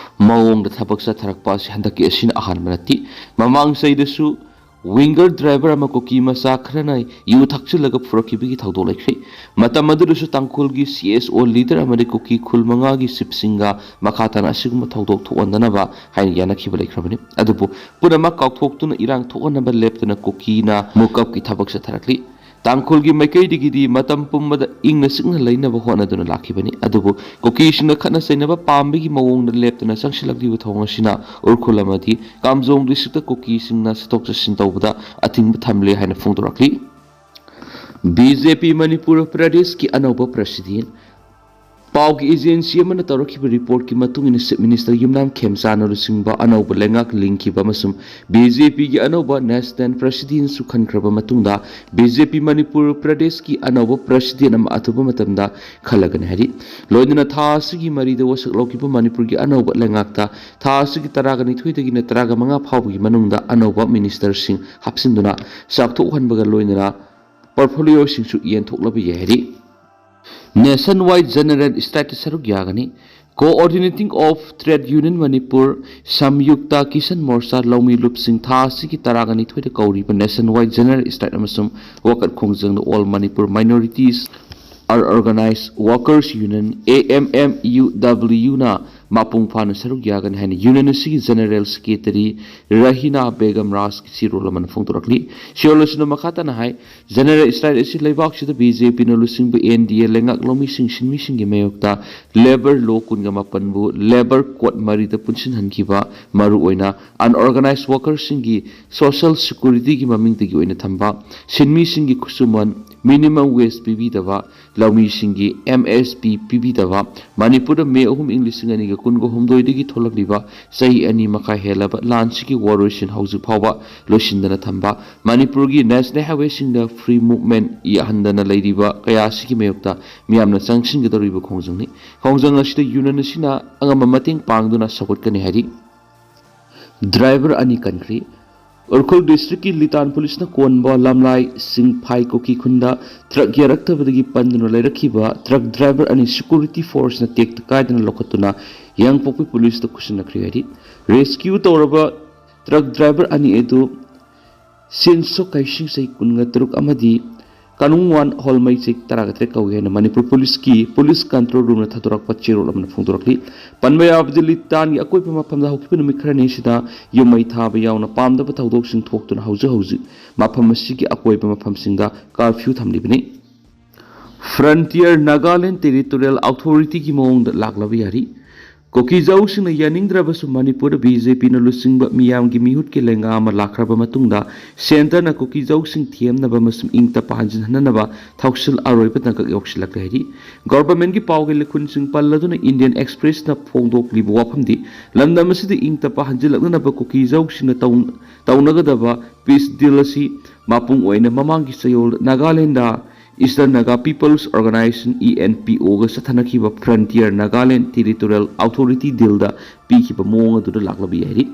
ꯃꯑꯣꯡꯗ ꯊꯕꯛ ꯆꯠꯊꯔꯛꯄ ꯑꯁꯤ ꯍꯟꯗꯛꯀꯤ ꯑꯁꯤꯅ ꯑꯍꯥꯟꯕ ꯅꯠꯇꯦ꯫ ꯃꯃꯥꯡ ꯆꯍꯤꯗꯁꯨ ꯋꯤꯡꯒꯔ ꯗ꯭ꯔꯥꯏꯚꯔ ꯑꯃ ꯀꯨꯀꯤ ꯃꯆꯥ ꯈꯔꯅ ꯌꯨ ꯊꯛꯆꯤꯜꯂꯒ ꯐꯨꯔꯛꯈꯤꯕꯒꯤ ꯊꯧꯗꯣꯛ ꯂꯩꯈ꯭ꯔꯦ꯫ ꯃꯇꯝ ꯑꯗꯨꯗꯁꯨ ꯇꯥꯡꯈꯨꯜꯒꯤ ꯁꯤ ꯑꯦꯁ ꯑꯣ ꯂꯤꯗꯔ ꯑꯃꯗꯤ ꯀꯨꯀꯤ ꯈꯨꯜ ꯃꯉꯥꯒꯤ ꯆꯤꯞꯁꯤꯡꯒ ꯃꯈꯥ ꯇꯥꯅ ꯑꯁꯤꯒꯨꯝꯕ ꯊꯧꯗꯣꯛ ꯊꯣꯛꯍꯟꯗꯅꯕ ꯍꯥꯏꯅ ꯌꯥꯅꯈꯤꯕ ꯂꯩꯈ꯭ꯔꯕꯅꯤ꯫ ꯑꯗꯨꯕꯨ ꯄꯨꯝꯅꯃꯛ ꯀꯥꯎꯊꯣꯛꯇꯨꯅ ꯏꯔꯥꯡ ꯊꯣꯛꯍꯟꯅꯕ ꯂꯦꯞꯇꯅ ꯀꯨꯀꯤꯅ ꯃꯨꯀꯞꯀꯤ ꯊꯕꯛ ꯆꯠꯊꯔꯛꯂꯤ꯫ ꯇꯥꯡꯈꯨꯜꯒꯤ ꯃꯥꯏꯀꯩꯗꯒꯤꯗꯤ ꯃꯇꯝ ꯄꯨꯝꯕꯗ ꯏꯪꯅ ꯆꯤꯛꯅ ꯂꯩꯅꯕ ꯍꯣꯠꯅꯗꯨꯅ ꯂꯥꯛꯈꯤꯕꯅꯤ꯫ ꯑꯗꯨꯕꯨ ꯀꯨꯀꯤꯁꯤꯡꯅ ꯈꯠꯅ ꯆꯩꯅꯕ ꯄꯥꯝꯕꯒꯤ ꯃꯑꯣꯡꯗ ꯂꯦꯞꯇꯅ ꯆꯪꯁꯤꯜꯂꯛꯂꯤꯕ ꯊꯧꯑꯣꯡ ꯑꯁꯤꯅ ꯎꯔꯈꯨꯜ ꯑꯃꯗꯤ ꯀꯥꯝꯖꯣꯡ ꯗꯤꯁꯇ꯭ꯔꯤꯛꯇ ꯀꯨꯀꯤꯁꯤꯡꯅ ꯆꯠꯊꯣꯛ ꯆꯠꯁꯤꯟ ꯇꯧꯕꯗ ꯑꯊꯤꯡꯕ ꯊꯝꯂꯦ ꯍꯥꯏꯅ ꯐꯣꯡꯗꯣꯔꯛꯂꯤ꯫ ꯕꯤ ꯖꯦ ꯄꯤ ꯃꯅꯤꯄꯨꯔ ꯄ꯭ꯔꯗꯦꯁꯀꯤ ꯑꯅꯧꯕ ꯄ꯭ꯔꯁꯤꯗꯦꯟ꯫ ꯄꯥꯎꯒꯤ ꯑꯦꯖꯦꯟꯁꯤ ꯑꯃꯅ ꯇꯧꯔꯛꯈꯤꯕ ꯔꯤꯄꯣꯔꯠꯀꯤ ꯃꯇꯨꯡ ꯏꯟꯅ ꯆꯤꯐ ꯃꯤꯅꯤꯁꯇꯔ ꯌꯨꯝꯅꯥꯝ ꯈꯦꯝꯆꯥꯟꯅ ꯂꯨꯆꯤꯡꯕ ꯑꯅꯧꯕ ꯂꯩꯉꯥꯛ ꯂꯤꯡꯈꯤꯕ ꯑꯃꯁꯨꯡ ꯕꯤ ꯖꯦ ꯄꯤꯒꯤ ꯑꯅꯧꯕ ꯅꯦꯁꯅꯦꯜ ꯄ꯭ꯔꯁꯤꯗꯦꯟꯁꯨ ꯈꯟꯈ꯭ꯔꯕ ꯃꯇꯨꯡꯗ ꯕꯤ ꯖꯦ ꯄꯤ ꯃꯅꯤꯄꯨꯔ ꯄ꯭ꯔꯗꯦꯁꯀꯤ ꯑꯅꯧꯕ ꯄ꯭ꯔꯁꯤꯗꯦꯟ ꯑꯃ ꯑꯊꯨꯕ ꯃꯇꯝꯗ ꯈꯜꯂꯒꯅꯤ ꯍꯥꯏꯔꯤ꯫ ꯂꯣꯏꯅꯅ ꯊꯥ ꯑꯁꯤꯒꯤ ꯃꯔꯤꯗ ꯋꯥꯁꯛ ꯂꯧꯈꯤꯕ ꯃꯅꯤꯄꯨꯔꯒꯤ ꯑꯅꯧꯕ ꯂꯩꯉꯥꯛꯇ ꯊꯥ ꯑꯁꯤꯒꯤ ꯇꯔꯥꯒ ꯅꯤꯊꯣꯏꯗꯒꯤꯅ ꯇꯔꯥꯒ ꯃꯉꯥ ꯐꯥꯎꯕꯒꯤ ꯃꯅꯨꯡꯗ ꯑꯅꯧꯕ ꯃꯤꯅꯤꯁꯇꯔꯁꯤꯡ ꯍꯥꯞꯆꯤꯟꯗꯨꯅ ꯆꯥꯎꯊꯣꯛꯍꯟꯕꯒ ꯂꯣꯏꯅꯅ ꯄꯣꯔꯠꯐꯣꯂꯤꯑꯣꯁꯤꯡꯁꯨ ꯌꯦꯟꯊꯣꯛꯂꯕ ꯌꯥꯏ ꯍꯥꯏꯔꯤ꯫ Nationwide General Strike ꯁꯔꯨꯛ ꯌꯥꯒꯅꯤ꯫ Coordinating of Trade Union Manipur, Samyukta Kisan ꯃꯣꯔꯆꯥ ꯂꯧꯃꯤ ꯂꯨꯞꯁꯤꯡ ꯊꯥ ꯑꯁꯤꯒꯤ ꯇꯔꯥꯒ ꯅꯤꯊꯣꯏꯗ ꯀꯧꯔꯤꯕ Nationwide General Strike ꯑꯃꯁꯨꯡ ꯋꯥꯀꯠ ꯈꯣꯡꯖꯪꯗ All Manipur Minorities Unorganized Workers Union, A M M U W ꯅ ꯃꯄꯨꯡ ꯐꯥꯅ ꯁꯔꯨꯛ ꯌꯥꯒꯅꯤ ꯍꯥꯏꯅ ꯌꯨꯅꯤꯌꯟ ꯑꯁꯤꯒꯤ ꯖꯦꯅꯔꯦꯜ ꯁꯦꯀ꯭ꯔꯦꯇꯔꯤ ꯔꯍꯤꯅꯥ ꯕꯦꯒꯝ ꯔꯥꯖꯀꯤ ꯆꯦꯔꯣꯜ ꯑꯃꯅ ꯐꯣꯡꯗꯣꯔꯛꯂꯤ꯫ ꯆꯦꯔꯣꯜ ꯑꯁꯤꯅ ꯃꯈꯥ ꯇꯥꯅ ꯍꯥꯏ, ꯖꯦꯅꯔꯦꯜ ꯁ꯭ꯇ꯭ꯔꯥꯏꯛ ꯑꯁꯤ ꯂꯩꯕꯥꯛꯁꯤꯗ ꯕꯤ ꯖꯦ ꯄꯤꯅ ꯂꯨꯆꯤꯡꯕ ꯑꯦꯟ ꯗꯤ ꯑꯦ ꯂꯩꯉꯥꯛ ꯂꯧꯃꯤꯁꯤꯡ ꯁꯤꯟꯃꯤꯁꯤꯡꯒꯤ ꯃꯥꯌꯣꯛꯇ ꯂꯦꯕꯔ ꯂꯣ ꯀꯨꯟꯒ ꯃꯥꯄꯟꯕꯨ ꯂꯦꯕꯔ ꯀꯣꯗ ꯃꯔꯤꯗ ꯄꯨꯟꯁꯤꯟꯍꯟꯈꯤꯕ, ꯃꯔꯨꯑꯣꯏꯅ ꯑꯟꯑꯣꯔꯒꯅꯥꯏꯖ ꯋꯥꯀꯔꯁꯤꯡꯒꯤ ꯁꯣꯁꯤꯌꯦꯜ ꯁꯦꯀ꯭ꯌꯨꯔꯤꯇꯤꯒꯤ ꯃꯃꯤꯡꯗꯒꯤ ꯑꯣꯏꯅ ꯊꯝꯕ, ꯁꯤꯟꯃꯤꯁꯤꯡꯒꯤ ꯈꯨꯠꯁꯨꯃꯟ, ꯃꯤꯅꯤꯃꯝ ꯋꯦꯖ ꯄꯤꯕꯤꯗꯕ, ꯂꯧꯃꯤꯁꯤꯡꯒꯤ ꯑꯦꯝ ꯑꯦꯁ ꯄꯤ ꯄꯤꯕꯤꯗꯕ, ꯃꯅꯤꯄꯨꯔꯗ ꯃꯦ ꯑꯍꯨꯝ ꯏꯪ ꯂꯤꯁꯤꯡ ꯑꯅꯤꯒ ꯀꯨꯟꯒ ꯍꯨꯝꯗꯣꯏꯗꯒꯤ ꯊꯣꯛꯂꯛꯂꯤꯕ ꯆꯍꯤ ꯑꯅꯤ ꯃꯈꯥꯏ ꯍꯦꯜꯂꯕ ꯂꯥꯟꯁꯤꯒꯤ ꯋꯥꯔꯣꯏꯁꯤꯟ ꯍꯧꯖꯤꯛ ꯐꯥꯎꯕ ꯂꯣꯏꯁꯤꯟꯗꯅ ꯊꯝꯕ, ꯃꯅꯤꯄꯨꯔꯒꯤ ꯅꯦꯁꯅꯦꯜ ꯍꯥꯏꯋꯦꯁꯤꯡꯗ ꯐ꯭ꯔꯤ ꯃꯨꯚꯃꯦꯟ ꯌꯥꯍꯟꯗꯅ ꯂꯩꯔꯤꯕ ꯀꯌꯥ ꯑꯁꯤꯒꯤ ꯃꯥꯌꯣꯛꯇ ꯃꯤꯌꯥꯝꯅ ꯆꯪꯁꯤꯟꯒꯗꯧꯔꯤꯕ ꯈꯣꯡꯖꯪꯅꯤ꯫ ꯈꯣꯡꯖꯪ ꯑꯁꯤꯗ ꯌꯨꯅꯤꯌꯟ ꯑꯁꯤꯅ ꯑꯉꯝꯕ ꯃꯇꯦꯡ ꯄꯥꯡꯗꯨꯅ ꯁꯧꯒꯠꯀꯅꯤ ꯍꯥꯏꯔꯤ꯫ ꯗ꯭ꯔꯥꯏꯚꯔ ꯑꯅꯤ ꯀꯟꯈ꯭ꯔꯦ꯫ ꯎꯈ꯭ꯔꯨꯜ ꯗꯤꯁꯇ꯭ꯔꯤꯛꯀꯤ ꯂꯤꯇꯥꯟ ꯄꯨꯂꯤꯁꯅ ꯀꯣꯟꯕ ꯂꯝꯂꯥꯏ ꯁꯤꯡꯐꯥꯏ ꯀꯨꯀꯤ ꯈꯨꯟꯗ ꯇ꯭ꯔꯛ ꯌꯥꯔꯛꯇꯕꯗꯒꯤ ꯄꯟꯗꯨꯅ ꯂꯩꯔꯛꯈꯤꯕ ꯇ꯭ꯔꯛ ꯗ꯭ꯔꯥꯏꯚꯔ ꯑꯅꯤ ꯁꯦꯀ꯭ꯌꯨꯔꯤꯇꯤ ꯐꯣꯔꯁꯅ ꯇꯦꯛꯇ ꯀꯥꯏꯗꯅ ꯂꯧꯈꯠꯇꯨꯅ ꯌꯥꯡꯄꯣꯛꯄꯤ ꯄꯨꯂꯤꯁꯇ ꯈꯨꯠꯁꯤꯟꯅꯈ꯭ꯔꯦ ꯍꯥꯏꯔꯤ꯫ ꯔꯦꯁꯀ꯭ꯌꯨ ꯇꯧꯔꯕ ꯇ꯭ꯔꯛ ꯗ꯭ꯔꯥꯏꯚꯔ ꯑꯅꯤ ꯑꯗꯨ ꯁꯤꯟꯁꯣ ꯀꯩꯁꯤꯡ ꯆꯍꯤ ꯀꯨꯟꯒ ꯇꯔꯨꯛ ꯑꯃꯗꯤ ꯀꯥꯅꯨꯡꯋꯥꯟ ꯍꯣꯜꯃꯩ ꯆꯍꯤ ꯇꯔꯥꯒ ꯇꯔꯦꯠ ꯀꯧꯏ ꯍꯥꯏꯅ ꯃꯅꯤꯄꯨꯔ ꯄꯨꯂꯤꯁꯀꯤ ꯄꯨꯂꯤꯁ ꯀꯟꯇ꯭ꯔꯣꯜ ꯔꯨꯝꯅ ꯊꯥꯗꯣꯔꯛꯄ ꯆꯦꯔꯣꯜ ꯑꯃꯅ ꯐꯣꯡꯗꯣꯔꯛꯂꯤ꯫ ꯄꯟꯕ ꯌꯥꯕꯗꯤ, ꯂꯤꯇꯥꯟꯒꯤ ꯑꯀꯣꯏꯕ ꯃꯐꯝꯗ ꯍꯧꯈꯤꯕ ꯅꯨꯃꯤꯠ ꯈꯔꯅꯤ ꯑꯁꯤꯗ ꯌꯨꯝ ꯃꯩ ꯊꯥꯕ ꯌꯥꯎꯅ ꯄꯥꯝꯗꯕ ꯊꯧꯗꯣꯛꯁꯤꯡ ꯊꯣꯛꯇꯨꯅ ꯍꯧꯖꯤꯛ ꯍꯧꯖꯤꯛ ꯃꯐꯝ ꯑꯁꯤꯒꯤ ꯑꯀꯣꯏꯕ ꯃꯐꯝꯁꯤꯡꯗ ꯀꯥꯔꯐ꯭ꯌꯨ ꯊꯝꯂꯤꯕꯅꯤ꯫ ꯐ꯭ꯔꯟꯇꯤꯌꯔ ꯅꯥꯒꯥꯂꯦꯟ ꯇꯦꯔꯤꯇꯣꯔꯤꯌꯦꯜ ꯑꯣꯊꯣꯔꯤꯇꯤꯒꯤ ꯃꯑꯣꯡꯗ ꯂꯥꯛꯂꯕ ꯌꯥꯔꯤ꯫ ꯀꯨꯀꯤꯖꯧꯁꯤꯡꯅ ꯌꯥꯅꯤꯡꯗ꯭ꯔꯕꯁꯨ ꯃꯅꯤꯄꯨꯔꯗ ꯕꯤ ꯖꯦ ꯄꯤꯅ ꯂꯨꯆꯤꯡꯕ ꯃꯤꯌꯥꯝꯒꯤ ꯃꯤꯍꯨꯠꯀꯤ ꯂꯩꯉꯥꯛ ꯑꯃ ꯂꯥꯛꯈ꯭ꯔꯕ ꯃꯇꯨꯡꯗ ꯁꯦꯟꯇꯔꯅ ꯀꯨꯀꯤꯖꯧꯁꯤꯡ ꯊꯦꯝꯅꯕ ꯑꯃꯁꯨꯡ ꯏꯪ ꯇꯞꯄ ꯍꯟꯖꯤꯟꯍꯟꯅꯕ ꯊꯧꯁꯤꯜ ꯑꯔꯣꯏꯕ ꯇꯥꯡꯀꯛ ꯌꯧꯁꯤꯜꯂꯛꯂꯦ ꯍꯥꯏꯔꯤ꯫ ꯒꯣꯚꯔꯟꯃꯦꯟꯠꯀꯤ ꯄꯥꯎꯒꯤ ꯂꯩꯈꯨꯟꯁꯤꯡ ꯄꯜꯂꯗꯨꯅ ꯏꯟꯗꯤꯌꯟ ꯑꯦꯛꯁꯄ꯭ꯔꯦꯁꯅ ꯐꯣꯡꯗꯣꯛꯂꯤꯕ ꯋꯥꯐꯝꯗꯤ, ꯂꯝꯗꯝ ꯑꯁꯤꯗ ꯏꯪ ꯇꯞꯄ ꯍꯟꯖꯤꯜꯂꯛꯅꯅꯕ ꯀꯨꯀꯤꯖꯧꯁꯤꯡꯅ ꯇꯧ-, ꯇꯧꯅꯒꯗꯕ ꯄꯤꯁ ꯗꯤꯜ ꯑꯁꯤ ꯃꯄꯨꯡ ꯑꯣꯏꯅ ꯃꯃꯥꯡꯒꯤ ꯆꯌꯣꯜꯗ ꯅꯥꯒꯥꯂꯦꯟꯗ eastern Naga peoples organization, E N P ꯑꯣꯒ ꯆꯠꯊꯅꯈꯤꯕ ꯐ꯭ꯔꯟꯇꯤꯌꯔ ꯅꯥꯒꯥꯂꯦꯟ ꯇꯦꯔꯤꯇꯣꯔꯤꯌꯦꯜ ꯑꯣꯊꯣꯔꯤꯇꯤ ꯗꯤꯜꯗ ꯄꯤꯈꯤꯕ ꯃꯑꯣꯡ ꯑꯗꯨꯗ ꯂꯥꯛꯂꯕ ꯌꯥꯏꯔꯤ꯫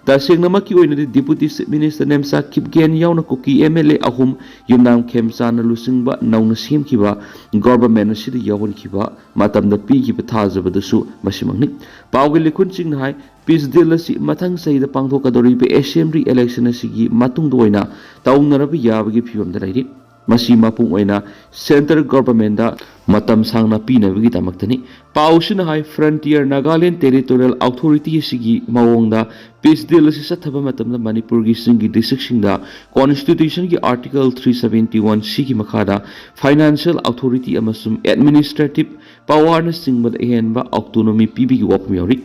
ꯇꯁꯦꯡꯅꯃꯛꯀꯤ ꯑꯣꯏꯅꯗꯤ deputy chief minister Nemcha Kipgen ꯌꯥꯎꯅ ꯀꯨꯀꯤ ꯑꯦꯝ ꯑꯦꯜ ꯑꯦ ꯑꯍꯨꯝ ꯌꯨꯝꯅꯥꯝ ꯈꯦꯝꯆꯥꯟꯅ ꯂꯨꯆꯤꯡꯕ ꯅꯧꯅ ꯁꯦꯝꯈꯤꯕ ꯒꯣꯚꯔꯟꯃꯦꯟꯠ ꯑꯁꯤꯗ ꯌꯥꯎꯍꯟꯈꯤꯕ ꯃꯇꯝꯗ ꯄꯤꯈꯤꯕ ꯊꯥꯖꯕꯗꯨꯁꯨ ꯃꯁꯤꯃꯛꯅꯤ꯫ ꯄꯥꯎꯒꯤ ꯂꯤꯈꯨꯟꯁꯤꯡꯅ ꯍꯥꯏ, ꯄꯤꯁ ꯗꯤꯜ ꯑꯁꯤ ꯃꯊꯪ ꯆꯍꯤꯗ ꯄꯥꯡꯊꯣꯛꯀꯗꯧꯔꯤꯕ ꯑꯦꯁꯦꯝꯕ꯭ꯂꯤ ꯏꯂꯦꯛꯁꯟ ꯑꯁꯤꯒꯤ ꯃꯇꯨꯡꯗ ꯑꯣꯏꯅ ꯇꯧꯅꯔꯕ ꯌꯥꯕꯒꯤ ꯐꯤꯕꯝꯗ ꯂꯩꯔꯤ꯫ ꯃꯁꯤ ꯃꯄꯨꯡ ꯑꯣꯏꯅ ꯁꯦꯟꯇꯔ ꯒꯣꯚꯔꯟꯃꯦꯟꯠꯗ ꯃꯇꯝ ꯁꯥꯡꯅ ꯄꯤꯅꯕꯒꯤꯗꯃꯛꯇꯅꯤ꯫ ꯄꯥꯎꯁꯤꯅ ꯍꯥꯏ, ꯐ꯭ꯔꯟꯇꯤꯌꯔ ꯅꯥꯒꯥꯂꯦꯟ ꯇꯦꯔꯤꯇꯣꯔꯤꯌꯦꯜ ꯑꯣꯊꯣꯔꯤꯇꯤ ꯑꯁꯤꯒꯤ ꯃꯑꯣꯡꯗ ꯄꯤꯁ ꯗꯤꯜ ꯑꯁꯤ ꯆꯠꯊꯕ ꯃꯇꯝꯗ ꯃꯅꯤꯄꯨꯔꯒꯤ ꯆꯤꯡꯒꯤ ꯗꯤꯁꯇ꯭ꯔꯤꯛꯁꯤꯡꯗ ꯀꯣꯟꯁꯇꯤꯇ꯭ꯌꯨꯁꯟꯒꯤ ꯑꯥꯔꯇꯤꯀꯜ ꯊ꯭ꯔꯤ ꯁꯚꯦꯟꯇꯤ ꯋꯥꯟ ꯁꯤꯒꯤ ꯃꯈꯥꯗ ꯐꯥꯏꯅꯥꯟꯁꯤꯌꯦꯜ ꯑꯣꯊꯣꯔꯤꯇꯤ ꯑꯃꯁꯨꯡ ꯑꯦꯗꯃꯤꯅꯤꯁꯇ꯭ꯔꯦꯇꯤꯚ ꯄꯋꯥꯔꯅꯆꯤꯡꯕꯗ ꯑꯍꯦꯟꯕ ꯑꯣꯇꯣꯅꯣꯃꯤ ꯄꯤꯕꯒꯤ ꯋꯥꯐꯝ ꯌꯥꯎꯔꯤ꯫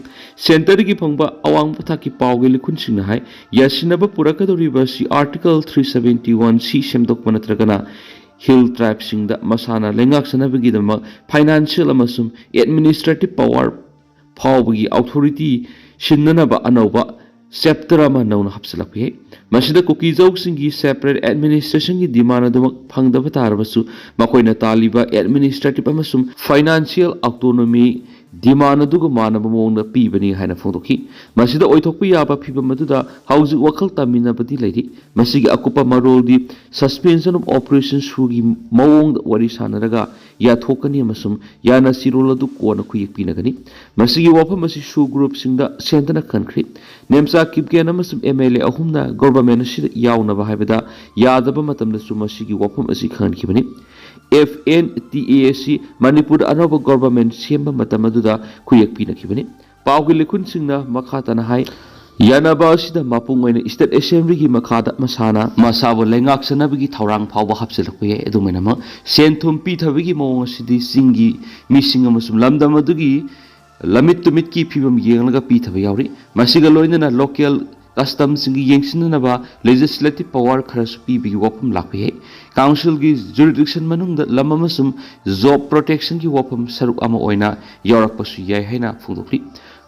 ꯁꯦꯟꯇꯔꯗꯒꯤ ꯐꯪꯕ ꯑꯋꯥꯡꯕ ꯊꯥꯛꯀꯤ ꯄꯥꯎꯒꯤ ꯂꯤꯈꯨꯟꯁꯤꯡꯅ ꯍꯥꯏ, ꯌꯥꯁꯤꯟꯅꯕ ꯄꯨꯔꯛꯀꯗꯧꯔꯤꯕ ꯑꯁꯤ ꯑꯥꯔꯇꯤꯀꯜ ꯊ꯭ꯔꯤ ꯁꯚꯦꯟꯇꯤ ꯋꯥꯟ ꯁꯤ ꯁꯦꯝꯗꯣꯛꯄ ꯅꯠꯇ꯭ꯔꯒꯅ ꯍꯤꯜ ꯇ꯭ꯔꯥꯏꯕꯁꯤꯡꯗ ꯃꯁꯥꯅ ꯂꯩꯉꯥꯛꯆꯅꯕꯒꯤꯗꯃꯛ ꯐꯥꯏꯅꯥꯟꯁꯤꯌꯦꯜ ꯑꯃꯁꯨꯡ ꯑꯦꯗꯃꯤꯅꯤꯁꯇ꯭ꯔꯦꯇꯤꯚ ꯄꯋꯥꯔ ꯐꯥꯎꯕꯒꯤ ꯑꯣꯊꯣꯔꯤꯇꯤ ꯁꯤꯟꯅꯅꯕ ꯑꯅꯧꯕ ꯆꯦꯞꯇꯔ ꯑꯃ ꯅꯧꯅ ꯍꯥꯞꯆꯤꯜꯂꯛꯄ ꯌꯥꯏ꯫ ꯃꯁꯤꯗ ꯀꯨꯀꯤ ꯖꯧꯁꯤꯡꯒꯤ ꯁꯦꯄꯔꯦꯠ ꯑꯦꯗꯃꯤꯅꯤꯁꯇ꯭ꯔꯦꯁꯟꯒꯤ ꯗꯤꯃꯥꯟ ꯑꯗꯨꯃꯛ ꯐꯪꯗꯕ ꯇꯥꯔꯕꯁꯨ, ꯃꯈꯣꯏꯅ ꯇꯥꯜꯂꯤꯕ ꯑꯦꯗꯃꯤꯅꯤꯁꯇ꯭ꯔꯦꯇꯤꯚ ꯑꯃꯁꯨꯡ ꯐꯥꯏꯅꯥꯟꯁꯤꯌꯦꯜ ꯑꯣꯇꯣꯅꯣꯃꯤ ꯗꯤꯃꯥꯟ ꯑꯗꯨꯒ ꯃꯥꯟꯅꯕ ꯃꯑꯣꯡꯗ ꯄꯤꯕꯅꯤ ꯍꯥꯏꯅ ꯐꯣꯡꯗꯣꯛꯈꯤ꯫ ꯃꯁꯤꯗ ꯑꯣꯏꯊꯣꯛꯄ ꯌꯥꯕ ꯐꯤꯚꯝ ꯑꯗꯨꯗ ꯍꯧꯖꯤꯛ ꯋꯥꯈꯜ ꯇꯥꯃꯤꯟꯅꯕꯗꯤ ꯂꯩꯔꯤ꯫ ꯃꯁꯤꯒꯤ ꯑꯀꯨꯞꯄ ꯃꯔꯣꯜꯗꯤ Suspension of Operation ꯁꯨꯒꯤ ꯃꯑꯣꯡꯗ ꯋꯥꯔꯤ ꯁꯥꯟꯅꯔꯒ ꯌꯥꯊꯣꯛꯀꯅꯤ ꯑꯃꯁꯨꯡ ꯌꯥꯅ ꯁꯤꯔꯣꯜ ꯑꯗꯨ ꯀꯣꯟꯅ ꯈꯨꯌꯦꯛ ꯄꯤꯅꯒꯅꯤ꯫ ꯃꯁꯤꯒꯤ ꯋꯥꯐꯝ ꯑꯁꯤ ꯁꯨ ꯒ꯭ꯔꯨꯞꯁꯤꯡꯗ ꯁꯦꯟꯗꯅ ꯈꯟꯈ꯭ꯔꯦ꯫ ꯅꯦꯝꯆꯥ ꯀꯤꯞꯒꯦꯟ ꯑꯃꯁꯨꯡ ꯑꯦꯝ ꯑꯦꯜ ꯑꯦ ꯑꯍꯨꯝꯅ ꯒꯣꯚꯔꯟꯃꯦꯟꯠ ꯑꯁꯤꯗ ꯌꯥꯎꯅꯕ ꯍꯥꯏꯕꯗ ꯌꯥꯗꯕ ꯃꯇꯝꯗꯁꯨ ꯃꯁꯤꯒꯤ ꯋꯥꯐꯝ ꯑꯁꯤ ꯈꯪꯍꯟꯈꯤꯕꯅꯤ꯫ ꯑꯦꯐ ꯑꯦꯟ ꯇꯤ ꯑꯦ ꯑꯁꯤ ꯃꯅꯤꯄꯨꯔꯗ ꯑꯅꯧꯕ ꯒꯣꯚꯔꯟꯃꯦꯟꯠ ꯁꯦꯝꯕ ꯃꯇꯝ ꯑꯗꯨꯗ ꯈꯨꯌꯦꯛ ꯄꯤꯅꯈꯤꯕꯅꯤ꯫ ꯄꯥꯎꯒꯤ ꯂꯤꯈꯨꯟꯁꯤꯡꯅ ꯃꯈꯥ ꯇꯥꯅ ꯍꯥꯏ, ꯌꯥꯅꯕ ꯑꯁꯤꯗ ꯃꯄꯨꯡ ꯑꯣꯏꯅ ꯁ꯭ꯇꯦꯠ ꯑꯦꯁꯦꯝꯕ꯭ꯂꯤꯒꯤ ꯃꯈꯥꯗ ꯃꯁꯥꯅ ꯃꯁꯥꯕꯨ ꯂꯩꯉꯥꯛꯆꯅꯕꯒꯤ ꯊꯧꯔꯥꯡ ꯐꯥꯎꯕ ꯍꯥꯞꯆꯤꯜꯂꯛꯄ ꯌꯥꯏ꯫ ꯑꯗꯨꯝ ꯑꯣꯏꯅꯃꯛ, ꯁꯦꯟ ꯊꯨꯝ ꯄꯤꯊꯕꯒꯤ ꯃꯑꯣꯡ ꯑꯁꯤꯗꯤ ꯆꯤꯡꯒꯤ ꯃꯤꯁꯤꯡ ꯑꯃꯁꯨꯡ ꯂꯝꯗꯝ ꯑꯗꯨꯒꯤ ꯂꯝꯃꯤꯠ ꯇꯨꯃꯤꯠꯀꯤ ꯐꯤꯕꯝ ꯌꯦꯡꯂꯒ ꯄꯤꯊꯕ ꯌꯥꯎꯔꯤ꯫ ꯃꯁꯤꯒ ꯂꯣꯏꯅꯅ ꯂꯣꯀꯦꯜ ꯀꯁꯇꯝꯁꯤꯡꯒꯤ ꯌꯦꯡꯁꯤꯟꯅꯅꯕ ꯂꯦꯖꯤꯁꯂꯦꯇꯤꯚ ꯄꯋꯥꯔ ꯈꯔꯁꯨ ꯄꯤꯕꯒꯤ ꯋꯥꯐꯝ ꯂꯥꯛꯄ ꯌꯥꯏ꯫ ꯀꯥꯎꯟꯁꯤꯜꯒꯤ ꯖꯨꯔꯤꯗꯤꯛꯁꯟ ꯃꯅꯨꯡꯗ ꯂꯝ ꯑꯃꯁꯨꯡ ꯖꯣꯕ ꯄ꯭ꯔꯣꯇꯦꯛꯁꯟꯒꯤ ꯋꯥꯐꯝ ꯁꯔꯨꯛ ꯑꯃ ꯑꯣꯏꯅ ꯌꯥꯎꯔꯛꯄꯁꯨ ꯌꯥꯏ ꯍꯥꯏꯅ ꯐꯣꯡꯗꯣꯛꯂꯤ꯫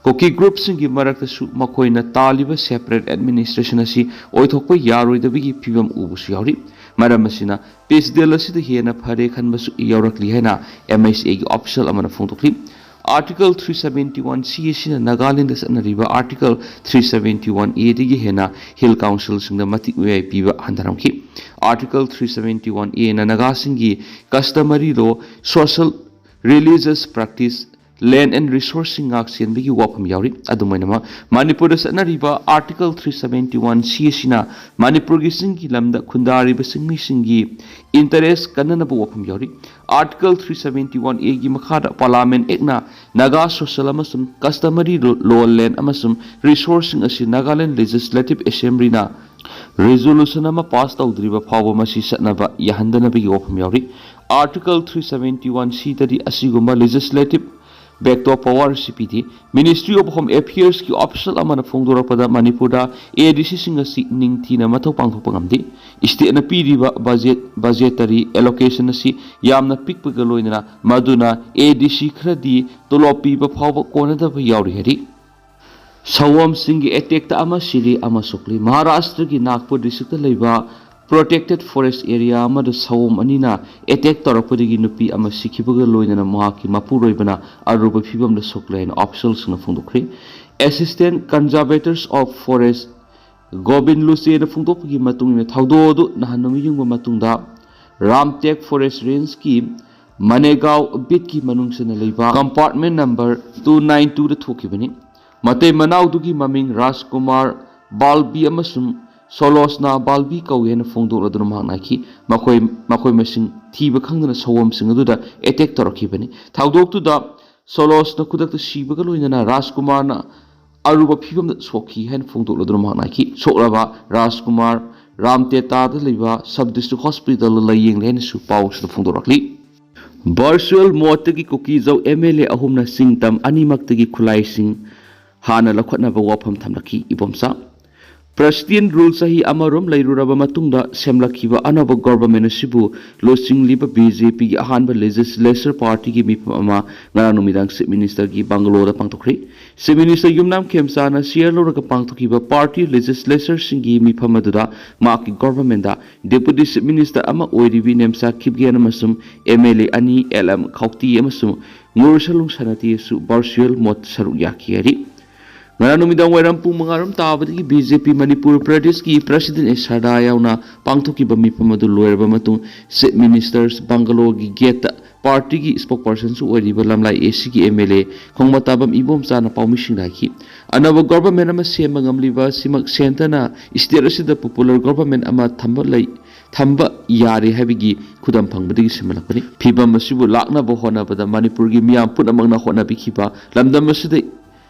ꯀꯨꯀꯤ ꯒ꯭ꯔꯨꯞꯁꯤꯡꯒꯤ ꯃꯔꯛꯇꯁꯨ ꯃꯈꯣꯏꯅ ꯇꯥꯜꯂꯤꯕ ꯁꯦꯄꯔꯦꯠ ꯑꯦꯗꯃꯤꯅꯤꯁꯇ꯭ꯔꯦꯁꯟ ꯑꯁꯤ ꯑꯣꯏꯊꯣꯛꯄ ꯌꯥꯔꯣꯏꯗꯕꯒꯤ ꯐꯤꯚꯝ ꯎꯕꯁꯨ ꯌꯥꯎꯔꯤ꯫ ꯃꯔꯝ ꯑꯁꯤꯅ, ꯄꯤꯁ ꯗꯤꯜ ꯑꯁꯤꯗ ꯍꯦꯟꯅ ꯐꯔꯦ ꯈꯟꯕꯁꯨ ꯌꯥꯎꯔꯛꯂꯤ ꯍꯥꯏꯅ ꯑꯦꯝ ꯑꯩꯆ ꯑꯦꯒꯤ ꯑꯣꯐꯤꯁꯤꯌꯦꯜ ꯑꯃꯅ ꯐꯣꯡꯗꯣꯛꯂꯤ꯫ ꯑꯥꯔꯇꯤꯀꯜ ꯊ꯭ꯔꯤ ꯁꯕꯦꯟꯇꯤ ꯋꯥꯟ ꯁꯤ ꯑꯁꯤꯅ ꯅꯥꯒꯥꯂꯦꯟꯗ ꯆꯠꯅꯔꯤꯕ ꯑꯥꯔꯇꯤꯀꯜ ꯊ꯭ꯔꯤ ꯁꯕꯦꯟꯇꯤ ꯋꯥꯟ ꯑꯦꯗꯒꯤ ꯍꯦꯟꯅ ꯍꯤꯜ ꯀꯥꯎꯟꯁꯤꯜꯁꯤꯡꯗ ꯃꯇꯤꯛ ꯃꯌꯥꯏ ꯄꯤꯕ ꯍꯟꯊꯔꯝꯈꯤ꯫ ꯑꯥꯔꯇꯤꯀꯜ ꯊ꯭ꯔꯤ ꯁꯕꯦꯟꯇꯤ ꯋꯥꯟ ꯑꯦꯅ ꯅꯥꯒꯥꯁꯤꯡꯒꯤ ꯀꯁꯇꯃꯔꯤ ꯂꯣ, ꯁꯣꯁꯤꯌꯦꯜ, ꯔꯤꯂꯤꯖꯁ ꯄ꯭ꯔꯦꯛꯇꯤꯁ, ꯂꯦꯟ ꯑꯦꯟ ꯔꯤꯁꯣꯔꯁꯁꯤꯡ ꯉꯥꯛ ꯁꯦꯟꯕꯒꯤ ꯋꯥꯐꯝ ꯌꯥꯎꯔꯤ꯫ ꯑꯗꯨꯝ ꯑꯣꯏꯅꯃꯛ, ꯃꯅꯤꯄꯨꯔꯗ ꯆꯠꯅꯔꯤꯕ ꯑꯥꯔꯇꯤꯀꯜ ꯊ꯭ꯔꯤ ꯁꯕꯦꯟꯇꯤ ꯋꯥꯟ ꯁꯤ ꯑꯁꯤꯅ ꯃꯅꯤꯄꯨꯔꯒꯤ ꯆꯤꯡꯒꯤ ꯂꯝꯗ ꯈꯨꯟꯗꯥꯔꯤꯕ ꯆꯤꯡꯃꯤꯁꯤꯡꯒꯤ ꯏꯟꯇꯔꯦꯁ ꯀꯟꯅꯅꯕ ꯋꯥꯐꯝ ꯌꯥꯎꯔꯤ꯫ ꯑꯥꯔꯇꯤꯀꯜ ꯊ꯭ꯔꯤ ꯁꯕꯦꯟꯇꯤ ꯋꯥꯟ ꯑꯦꯒꯤ ꯃꯈꯥꯗ ꯄꯥꯔꯂꯥꯃꯦꯟꯠ ꯑꯦꯛꯅ ꯅꯥꯒꯥ ꯁꯣꯁꯤꯌꯦꯜ ꯑꯃꯁꯨꯡ ꯀꯁꯇꯃꯔꯤ ꯂꯣ, ꯂꯣ, ꯂꯦꯟ ꯑꯃꯁꯨꯡ ꯔꯤꯁꯣꯔꯁꯁꯤꯡ ꯑꯁꯤ ꯅꯥꯒꯥꯂꯦꯟ ꯂꯦꯖꯤꯁꯂꯦꯇꯤꯚ ꯑꯦꯁꯦꯝꯕ꯭ꯂꯤꯅ ꯔꯤꯖꯣꯂꯨꯁꯟ ꯑꯃ ꯄꯥꯁ ꯇꯧꯗ꯭ꯔꯤꯕ ꯐꯥꯎꯕ ꯃꯁꯤ ꯆꯠꯅꯕ ꯌꯥꯍꯟꯗꯅꯕꯒꯤ ꯋꯥꯐꯝ ꯌꯥꯎꯔꯤ꯫ ꯑꯥꯔꯇꯤꯀꯜ ꯊ꯭ꯔꯤ ꯁꯕꯦꯟꯇꯤ ꯋꯥꯟ ꯁꯤꯗꯗꯤ ꯑꯁꯤꯒꯨꯝꯕ ꯂꯦꯖꯤꯁꯂꯦꯇꯤꯚ ꯚꯦꯇꯣ ꯄꯋꯥꯔ ꯑꯁꯤ ꯄꯤꯗꯦ꯫ Ministry of Home Affairs ꯀꯤ official ꯑꯃꯅ ꯐꯣꯡꯗꯣꯔꯛꯄꯗ, ꯃꯅꯤꯄꯨꯔꯗ ADC ꯁꯤꯡ ꯑꯁꯤ ꯅꯤꯡꯊꯤꯅ ꯃꯊꯧ ꯄꯥꯡꯊꯣꯛꯄ ꯉꯝꯗꯦ꯫ State ꯅ ꯄꯤꯔꯤꯕ budget, budgetary allocation ꯑꯁꯤ ꯌꯥꯝꯅ ꯄꯤꯛꯄꯒ ꯂꯣꯏꯅꯅ, ꯃꯗꯨꯅ ADC ꯈꯔꯗꯤ ꯇꯣꯂꯣꯞ ꯄꯤꯕ ꯐꯥꯎꯕ ꯀꯣꯟꯅꯗꯕ ꯌꯥꯎꯔꯤ ꯍꯥꯏꯔꯤ꯫ ꯁꯑꯣꯝꯁꯤꯡꯒꯤ attack ꯇ ꯑꯃ ꯁꯤꯔꯦ, ꯑꯃ ꯁꯣꯛꯂꯦ꯫ ꯃꯍꯥꯔꯥꯁꯇ꯭ꯔꯒꯤ ꯅꯥꯒꯄꯨꯔ district ꯇ ꯂꯩꯕ protected forest area ꯑꯃꯗ ꯁꯑꯣꯝ ꯑꯅꯤꯅ attack ꯇꯧꯔꯛꯄꯗꯒꯤ ꯅꯨꯄꯤ ꯑꯃ ꯁꯤꯈꯤꯕꯒ ꯂꯣꯏꯅꯅ ꯃꯍꯥꯛꯀꯤ ꯃꯄꯨꯔꯣꯏꯕꯅ ꯑꯔꯨꯕ ꯐꯤꯕꯝꯗ ꯁꯣꯛꯂꯦ ꯍꯥꯏꯅ official ꯁꯤꯡꯅ ꯐꯣꯡꯗꯣꯛꯈ꯭ꯔꯦ꯫ Assistant Conservators of Forest Gobin ꯂꯨꯆꯦꯅ ꯐꯣꯡꯗꯣꯛꯄꯒꯤ ꯃꯇꯨꯡ ꯏꯟꯅ, ꯊꯧꯗꯣꯛ ꯑꯗꯨ ꯅꯍꯥꯟ ꯅꯨꯃꯤꯠ ꯌꯨꯡꯕ ꯃꯇꯨꯡꯗ ꯔꯥꯝꯇꯦꯛ forest range ꯀꯤ ꯃꯅꯦꯒꯥꯎ beat ꯀꯤ ꯃꯅꯨꯡ ꯆꯟꯅ ꯂꯩꯕ compartment number two nine two ꯗ ꯊꯣꯛꯈꯤꯕꯅꯤ꯫ ꯃꯇꯩ ꯃꯅꯥꯎꯗꯨꯒꯤ ꯃꯃꯤꯡ ꯔꯥꯖꯀꯨꯃꯥꯔ ꯕꯥꯜꯕꯤ ꯑꯃꯁꯨꯡ ꯁꯣꯂꯣꯁꯅꯥ ꯕꯥꯜꯕꯤ ꯀꯧꯏ ꯍꯥꯏꯅ ꯐꯣꯡꯗꯣꯛꯂꯗꯨꯅ ꯃꯍꯥꯛꯅ ꯍꯥꯏꯈꯤ꯫ ꯃꯈꯣꯏ, ꯃꯈꯣꯏ ꯃꯁꯤꯡ ꯊꯤꯕ ꯈꯪꯗꯅ ꯁꯑꯣꯝꯁꯤꯡ ꯑꯗꯨꯗ attack ꯇꯧꯔꯛꯈꯤꯕꯅꯤ꯫ ꯊꯧꯗꯣꯛꯇꯨꯗ ꯁꯣꯂꯣꯁꯅ ꯈꯨꯗꯛꯇ ꯁꯤꯕꯒ ꯂꯣꯏꯅꯅ ꯔꯥꯖꯀꯨꯃꯥꯔꯅ ꯑꯔꯨꯕ ꯐꯤꯕꯝꯗ ꯁꯣꯛꯈꯤ ꯍꯥꯏꯅ ꯐꯣꯡꯗꯣꯛꯂꯗꯨꯅ ꯃꯍꯥꯛꯅ ꯍꯥꯏꯈꯤ꯫ ꯁꯣꯛꯂꯕ ꯔꯥꯖꯀꯨꯃꯥꯔ ꯔꯥꯝꯇꯦꯇꯥꯗ ꯂꯩꯕ sub district hospital ꯗ ꯂꯥꯌꯦꯡꯂꯤ ꯍꯥꯏꯅꯁꯨ ꯄꯥꯎꯁꯤꯗ ꯐꯣꯡꯗꯣꯔꯛꯂꯤ꯫ Virtual mode ꯇꯒꯤ ꯀꯨꯀꯤꯖꯧ MLA ꯑꯍꯨꯝꯅ ꯆꯤꯡ ꯇꯝ ꯑꯅꯤꯃꯛꯇꯒꯤ ꯈꯨꯠꯂꯥꯏꯁꯤꯡ ꯍꯥꯟꯅ ꯂꯧꯈꯠꯅꯕ ꯋꯥꯐꯝ ꯊꯝꯂꯛꯈꯤ꯫ ꯏꯕꯣꯝꯆꯥ, President rule ꯆꯍꯤ ꯑꯃꯔꯣꯝ ꯂꯩꯔꯨꯔꯕ ꯃꯇꯨꯡꯗ ꯁꯦꯝꯂꯛꯈꯤꯕ ꯑꯅꯧꯕ government ꯑꯁꯤꯕꯨ ꯂꯨꯆꯤꯡꯂꯤꯕ BJP ꯒꯤ ꯑꯍꯥꯟꯕ legislature party ꯒꯤ ꯃꯤꯐꯝ ꯑꯃ ꯉꯔꯥꯡ ꯅꯨꯃꯤꯗꯥꯡ Chief Minister ꯒꯤ bungalow ꯗ ꯄꯥꯡꯊꯣꯛꯈ꯭ꯔꯦ꯫ Chief Minister ꯌꯨꯝꯅꯥꯝ ꯈꯦꯝꯆꯥꯅ chair ꯂꯧꯔꯒ ꯄꯥꯡꯊꯣꯛꯈꯤꯕ party legislature ꯁꯤꯡꯒꯤ ꯃꯤꯐꯝ ꯑꯗꯨꯗ ꯃꯍꯥꯛꯀꯤ government ꯗ Deputy Chief Minister ꯑꯃ ꯑꯣꯏꯔꯤꯕꯤ ꯅꯦꯝꯆꯥ ꯈꯤꯞꯒꯦꯟ ꯑꯃꯁꯨꯡ MLA ꯑꯅꯤ, LM ꯈꯥꯎꯇꯤ ꯑꯃꯁꯨꯡ ꯉꯨꯔꯁꯂꯨꯡ ꯁꯅꯥꯇꯤꯁꯨ virtual mode ꯁꯔꯨꯛ ꯌꯥꯈꯤ ꯍꯥꯏꯔꯤ꯫ ꯉꯔꯥꯡ ꯅꯨꯃꯤꯗꯥꯡ ꯋꯥꯏꯔꯝ ꯄꯨꯡ ꯃꯉꯥ ꯔꯣꯝ ꯇꯥꯕꯗꯒꯤ BJP ꯃꯅꯤꯄꯨꯔ ꯄ꯭ꯔꯗꯦꯁꯀꯤ President ꯑꯦꯁ ꯁꯔꯗꯥ ꯌꯥꯎꯅ ꯄꯥꯡꯊꯣꯛꯈꯤꯕ ꯃꯤꯐꯝ ꯑꯗꯨ ꯂꯣꯏꯔꯕ ꯃꯇꯨꯡ Chief Minister's bungalow ꯒꯤ gate ꯇ party ꯒꯤ spokesperson ꯁꯨ ꯑꯣꯏꯔꯤꯕ ꯂꯝꯂꯥꯏ AC ꯒꯤ MLA ꯈꯣꯡꯃꯇꯥꯕꯝ ꯏꯕꯣꯝꯆꯥꯅ ꯄꯥꯎꯃꯤꯁꯤꯡꯗ ꯍꯥꯏꯈꯤ꯫ ꯑꯅꯧꯕ government ꯑꯃ ꯁꯦꯝꯕ ꯉꯝꯂꯤꯕ ꯑꯁꯤꯃꯛ centre ꯅ state ꯑꯁꯤꯗ popular government ꯑꯃ ꯊꯝꯕ ꯂꯩ, ꯊꯝꯕ ꯌꯥꯔꯦ ꯍꯥꯏꯕꯒꯤ ꯈꯨꯗꯝ ꯐꯪꯕꯗꯒꯤ ꯁꯦꯝꯍꯜꯂꯛꯄꯅꯤ꯫ ꯐꯤꯚꯝ ꯑꯁꯤꯕꯨ ꯂꯥꯛꯅꯕ ꯍꯣꯠꯅꯕꯗ ꯃꯅꯤꯄꯨꯔꯒꯤ ꯃꯤꯌꯥꯝ ꯄꯨꯝꯅꯃꯛꯅ ꯍꯣꯠꯅꯕꯤꯈꯤꯕ ꯂꯝꯗꯝ ꯑꯁꯤꯗ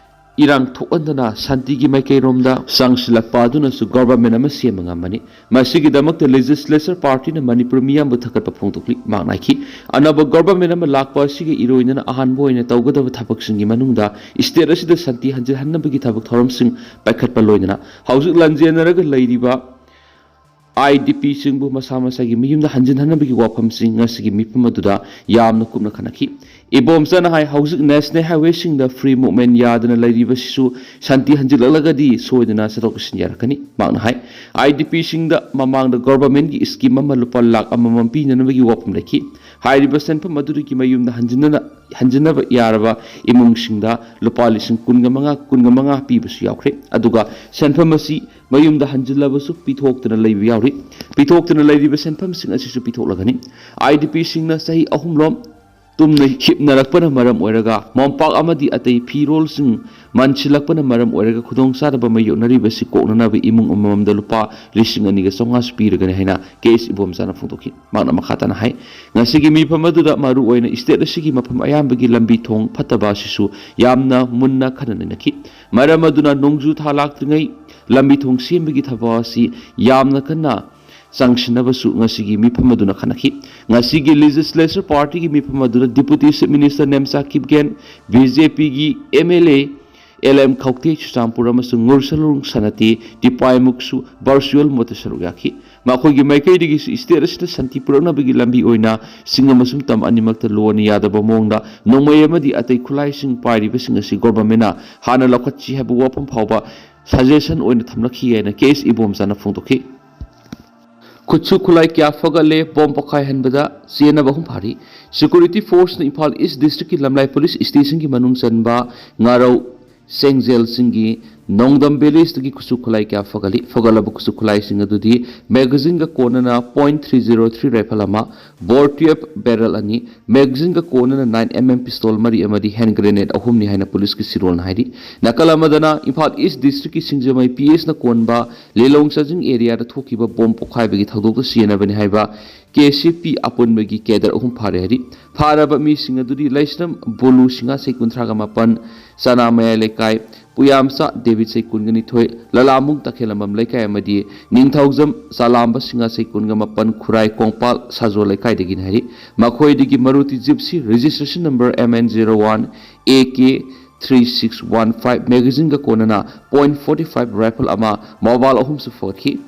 ꯏꯔꯥꯡ ꯊꯣꯛꯍꯟꯗꯅ ꯁꯥꯟꯇꯤꯒꯤ ꯃꯥꯏꯀꯩꯔꯣꯝꯗ ꯆꯪꯁꯤꯜꯂꯛꯄ ꯑꯗꯨꯅꯁꯨ ꯒꯣꯚꯔꯟꯃꯦꯟꯠ ꯑꯃ ꯁꯦꯝꯕ ꯉꯝꯕꯅꯤ꯫ ꯃꯁꯤꯒꯤꯗꯃꯛꯇ ꯂꯦꯖꯤꯁꯂꯦꯆꯔ ꯄꯥꯔꯇꯤꯅ ꯃꯅꯤꯄꯨꯔ ꯃꯤꯌꯥꯝꯕꯨ ꯊꯥꯒꯠꯄ ꯐꯣꯡꯗꯣꯛꯂꯤ꯫ ꯃꯍꯥꯛꯅ ꯍꯥꯏꯈꯤ, ꯑꯅꯧꯕ ꯒꯣꯚꯔꯟꯃꯦꯟꯠ ꯑꯃ ꯂꯥꯛꯄ ꯑꯁꯤꯒ ꯏꯔꯣꯏꯅꯅ ꯑꯍꯥꯟꯕ ꯑꯣꯏꯅ ꯇꯧꯒꯗꯕ ꯊꯕꯛꯁꯤꯡꯒꯤ ꯃꯅꯨꯡꯗ ꯁ꯭ꯇꯦꯠ ꯑꯁꯤꯗ ꯁꯥꯟꯇꯤ ꯍꯟꯖꯤꯜꯍꯟꯅꯕꯒꯤ ꯊꯕꯛ ꯊꯧꯔꯝꯁꯤꯡ ꯄꯥꯏꯈꯠꯄ ꯂꯣꯏꯅꯅ ꯍꯧꯖꯤꯛ ꯂꯥꯟꯖꯦꯟꯅꯔꯒ ꯂꯩꯔꯤꯕ ꯑꯥꯏ ꯗꯤ ꯄꯤꯁꯤꯡꯕꯨ ꯃꯁꯥ ꯃꯁꯥꯒꯤ ꯃꯌꯨꯝꯗ ꯍꯟꯖꯤꯟꯍꯟꯅꯕꯒꯤ ꯋꯥꯐꯝꯁꯤꯡ ꯉꯁꯤꯒꯤ ꯃꯤꯐꯝ ꯑꯗꯨꯗ ꯌꯥꯝꯅ ꯀꯨꯞꯅ ꯈꯟꯅꯈꯤ꯫ ꯏꯕꯣꯝꯆꯥꯅ ꯍꯥꯏ, ꯍꯧꯖꯤꯛ ꯅꯦꯁꯅꯦꯜ ꯍꯥꯏꯋꯦꯁꯤꯡꯗ ꯐ꯭ꯔꯤ ꯃꯨꯚꯃꯦꯟꯠ ꯌꯥꯗꯅ ꯂꯩꯔꯤꯕꯁꯤꯁꯨ ꯁꯥꯟꯇꯤ ꯍꯟꯖꯤꯜꯂꯛꯂꯒꯗꯤ ꯁꯣꯏꯗꯅ ꯆꯠꯊꯣꯛ ꯆꯠꯁꯤꯟ ꯌꯥꯔꯛꯀꯅꯤ꯫ ꯃꯍꯥꯛꯅ ꯍꯥꯏ, ꯑꯥꯏ ꯗꯤ ꯄꯤꯁꯤꯡꯗ ꯃꯃꯥꯡꯗ ꯒꯣꯚꯔꯟꯃꯦꯟꯠꯀꯤ ꯁ꯭ꯀꯤꯝ ꯑꯃ ꯂꯨꯄꯥ ꯂꯥꯈ ꯑꯃꯃꯝ ꯄꯤꯅꯅꯕꯒꯤ ꯋꯥꯐꯝ ꯂꯩꯈꯤ꯫ ꯍꯥꯏꯔꯤꯕ ꯁꯦꯟꯐꯝ ꯑꯗꯨꯗꯒꯤ ꯃꯌꯨꯝꯗ ꯍꯟꯖꯤꯟꯅꯅ ꯍꯟꯖꯤꯟꯅꯕ ꯌꯥꯔꯕ ꯏꯃꯨꯡꯁꯤꯡꯗ ꯂꯨꯄꯥ ꯂꯤꯁꯤꯡ ꯀꯨꯟꯒ ꯃꯉꯥ, ꯀꯨꯟꯒ ꯃꯉꯥ ꯄꯤꯕꯁꯨ ꯌꯥꯎꯈ꯭ꯔꯦ꯫ ꯑꯗꯨꯒ ꯁꯦꯟꯐꯝ ꯑꯁꯤ ꯃꯌꯨꯝꯗ ꯍꯟꯖꯤꯜꯂꯕꯁꯨ ꯄꯤꯊꯣꯛꯇꯅ ꯂꯩꯕ ꯌꯥꯎꯔꯤ꯫ ꯄꯤꯊꯣꯛꯇꯅ ꯂꯩꯔꯤꯕ ꯁꯦꯟꯐꯝꯁꯤꯡ ꯑꯁꯤꯁꯨ ꯄꯤꯊꯣꯛꯂꯒꯅꯤ꯫ ꯑꯥꯏ ꯗꯤ ꯄꯤꯁꯤꯡꯅ ꯆꯍꯤ ꯑꯍꯨꯝꯂꯣꯝ ꯇꯨꯝꯅ ꯍꯤꯞꯅꯔꯛꯄꯅ ꯃꯔꯝ ꯑꯣꯏꯔꯒ ꯃꯣꯝꯄꯥꯛ ꯑꯃꯗꯤ ꯑꯇꯩ ꯐꯤꯔꯣꯜꯁꯤꯡ ꯃꯟꯁꯤꯜꯂꯛꯄꯅ ꯃꯔꯝ ꯑꯣꯏꯔꯒ ꯈꯨꯗꯣꯡꯆꯥꯗꯕ ꯃꯥꯌꯣꯛꯅꯔꯤꯕꯁꯤ ꯀꯣꯛꯅꯅꯕ ꯏꯃꯨꯡ ꯑꯃꯃꯝꯗ ꯂꯨꯄꯥ ꯂꯤꯁꯤꯡ ꯑꯅꯤꯒ ꯆꯥꯝꯃꯉꯥꯁꯨ ꯄꯤꯔꯒꯅꯤ ꯍꯥꯏꯅ ꯀꯦ ꯑꯦꯁ ꯏꯕꯣꯝꯆꯥꯅ ꯐꯣꯡꯗꯣꯛꯈꯤ꯫ ꯃꯍꯥꯛꯅ ꯃꯈꯥ ꯇꯥꯅ ꯍꯥꯏ, ꯉꯁꯤꯒꯤ ꯃꯤꯐꯝ ꯑꯗꯨꯗ ꯃꯔꯨꯑꯣꯏꯅ ꯁ꯭ꯇꯦꯠ ꯑꯁꯤꯒꯤ ꯃꯐꯝ ꯑꯌꯥꯝꯕꯒꯤ ꯂꯝꯕꯤ ꯊꯣꯡ ꯐꯠꯇꯕ ꯑꯁꯤꯁꯨ ꯌꯥꯝꯅ ꯃꯨꯟꯅ ꯈꯟꯅ ꯅꯩꯅꯈꯤ꯫ ꯃꯔꯝ ꯑꯗꯨꯅ ꯅꯣꯡꯖꯨ ꯊꯥ ꯂꯥꯛꯇ꯭ꯔꯤꯉꯩ ꯂꯝꯕꯤ ꯊꯣꯡ ꯁꯦꯝꯕꯒꯤ ꯊꯕꯛ ꯑꯁꯤ ꯌꯥꯝꯅ ꯀꯟꯅ ꯆꯪꯁꯤꯟꯅꯕꯁꯨ ꯉꯁꯤꯒꯤ ꯃꯤꯐꯝ ꯑꯗꯨꯅ ꯈꯟꯅꯈꯤ꯫ ꯉꯁꯤꯒꯤ ꯂꯦꯖꯤꯁꯂꯦꯆꯔ ꯄꯥꯔꯇꯤꯒꯤ ꯃꯤꯐꯝ ꯑꯗꯨꯗ deputy chief minister Nemcha Kipgen, B J ꯄꯤꯒꯤ M L A L M Khaute Churachandpur ꯑꯃꯁꯨꯡ ꯉꯨꯔꯁꯂꯨꯡ ꯁꯅꯥꯇꯦ ꯇꯤꯄꯥꯏꯃꯨꯛꯁꯨ ꯚꯔꯆꯨꯋꯦꯜ ꯃꯣꯗꯇ ꯁꯔꯨꯛ ꯌꯥꯈꯤ꯫ ꯃꯈꯣꯏꯒꯤ ꯃꯥꯏꯀꯩꯗꯒꯤꯁꯨ ꯁ꯭ꯇꯦꯠ ꯑꯁꯤꯗ ꯁꯥꯟꯇꯤ ꯄꯨꯔꯛꯅꯕꯒꯤ ꯂꯝꯕꯤ ꯑꯣꯏꯅ ꯆꯤꯡ ꯑꯃꯁꯨꯡ ꯇꯝ ꯑꯅꯤꯃꯛꯇ ꯂꯣꯟꯅ ꯌꯥꯗꯕ ꯃꯑꯣꯡꯗ ꯅꯣꯡꯃꯩ ꯑꯃꯗꯤ ꯑꯇꯩ ꯈꯨꯠꯂꯥꯏꯁꯤꯡ ꯄꯥꯏꯔꯤꯕꯁꯤꯡ ꯑꯁꯤ ꯒꯣꯚꯔꯟꯃꯦꯟꯠꯅ ꯍꯥꯟꯅ ꯂꯧꯈꯠꯁꯤ ꯍꯥꯏꯕ ꯋꯥꯐꯝ ꯐꯥꯎꯕ ꯁꯖꯦꯁꯟ ꯑꯣꯏꯅ ꯊꯝꯂꯛꯈꯤ ꯍꯥꯏꯅ ꯀꯦ ꯑꯦꯁ ꯏꯕꯣꯝꯆꯥꯅ ꯐꯣꯡꯗꯣꯛꯈꯤ꯫ ꯈꯨꯠꯁꯨ ꯈꯨꯠꯂꯥꯏ ꯀꯌꯥ ꯐꯒꯠꯂꯦ, ꯕꯣꯝ ꯄꯣꯈꯥꯏꯍꯟꯕꯗ ꯆꯦꯟꯅꯕ ꯑꯍꯨꯝ ꯐꯥꯔꯤ꯫ ꯁꯦꯀ꯭ꯌꯨꯔꯤꯇꯤ ꯐꯣꯔꯁꯅ ꯏꯝꯐꯥꯜ ꯏꯁ ꯗꯤꯁꯇ꯭ꯔꯤꯛꯀꯤ ꯂꯝꯂꯥꯏ ꯄꯨꯂꯤꯁ ꯁ꯭ꯇꯦꯁꯟꯒꯤ ꯃꯅꯨꯡ ꯆꯟꯕ ꯉꯥꯔꯧ ꯁꯦꯡꯖꯦꯜꯁꯤꯡꯒꯤ ꯅꯣꯡꯗꯝ ꯚꯤꯂꯦꯖꯇꯒꯤ ꯈꯨꯠꯁꯨ ꯈꯨꯠꯂꯥꯏ ꯀꯌꯥ ꯐꯒꯠꯂꯤ꯫ ꯐꯒꯠꯂꯕ ꯈꯨꯠꯁꯨ ꯈꯨꯠꯂꯥꯏꯁꯤꯡ ꯑꯗꯨꯗꯤ ꯃꯦꯒꯥꯖꯤꯟꯒ ꯀꯣꯟꯅꯅ point three zero three rifle ꯑꯃ, ꯕꯣꯔ ꯇꯨꯌꯦꯜꯐ ꯕꯦꯔꯦꯜ ꯑꯅꯤ, ꯃꯦꯒꯥꯖꯤꯟꯒ ꯀꯣꯟꯅꯅ ꯅꯥꯏꯟ ꯑꯦꯝ ꯑꯦꯝ ꯄꯤꯁꯇꯣꯜ ꯃꯔꯤ ꯑꯃꯗꯤ ꯍꯦꯟ ꯒ꯭ꯔꯦꯅꯦꯗ ꯑꯍꯨꯝꯅꯤ ꯍꯥꯏꯅ ꯄꯨꯂꯤꯁꯀꯤ ꯁꯤꯔꯣꯜꯅ ꯍꯥꯏꯔꯤ꯫ ꯅꯥꯀꯜ ꯑꯃꯗꯅ ꯏꯝꯐꯥꯜ ꯏꯁ ꯗꯤꯁꯇ꯭ꯔꯤꯛꯀꯤ ꯁꯤꯡꯖꯃꯩ ꯄꯤ ꯑꯦꯁꯅ ꯀꯣꯟꯕ ꯂꯤꯂꯣꯡ ꯆꯥꯖꯤꯡ ꯑꯦꯔꯤꯌꯥꯗ ꯊꯣꯛꯈꯤꯕ ꯕꯣꯝ ꯄꯣꯈꯥꯏꯕꯒꯤ ꯊꯧꯗꯣꯛꯇ ꯆꯦꯟꯅꯕꯅꯤ ꯍꯥꯏꯕ ꯀꯦ ꯁꯤ ꯄꯤ ꯑꯄꯨꯟꯕꯒꯤ ꯀꯦꯗꯔ ꯑꯍꯨꯝ ꯐꯥꯔꯦ ꯍꯥꯏꯔꯤ꯫ ꯐꯥꯔꯕ ꯃꯤꯁꯤꯡ ꯑꯗꯨꯗꯤ ꯂꯩꯁ꯭ꯔꯝ ꯕꯣꯂꯨ ꯁꯤꯡꯍ ꯆꯍꯤ ꯀꯨꯟꯊ꯭ꯔꯥꯒ ꯃꯥꯄꯟ, ꯆꯅꯥꯃꯌꯥꯏ ꯂꯩꯀꯥꯏ, ꯄꯨꯌꯥꯝꯆꯥ ꯗꯦꯕꯤꯠ ꯆꯍꯤ ꯀꯨꯟꯒ ꯅꯤꯊꯣꯏ, ꯂꯂꯥꯃꯨꯡ ꯇꯈꯦꯂꯝꯕꯝ ꯂꯩꯀꯥꯏ ꯑꯃꯗꯤ ꯅꯤꯡꯊꯧꯖꯝ ꯆꯥꯂꯥꯝꯕ ꯁꯤꯡꯍ ꯆꯍꯤ ꯀꯨꯟꯒ ꯃꯥꯄꯟ, ꯈꯨꯔꯥꯏ ꯀꯣꯡꯄꯥꯜ ꯁꯥꯖꯣ ꯂꯩꯀꯥꯏꯗꯒꯤꯅꯤ ꯍꯥꯏꯔꯤ꯫ ꯃꯈꯣꯏꯗꯒꯤ ꯃꯔꯨꯇꯤ gypsy registration number M N zero one A K three six one five magazine ꯒ ꯀꯣꯟꯅꯅ point forty five rifle ꯑꯃ, mobile ꯑꯍꯨꯝꯁꯨ ꯐꯒꯠꯈꯤ꯫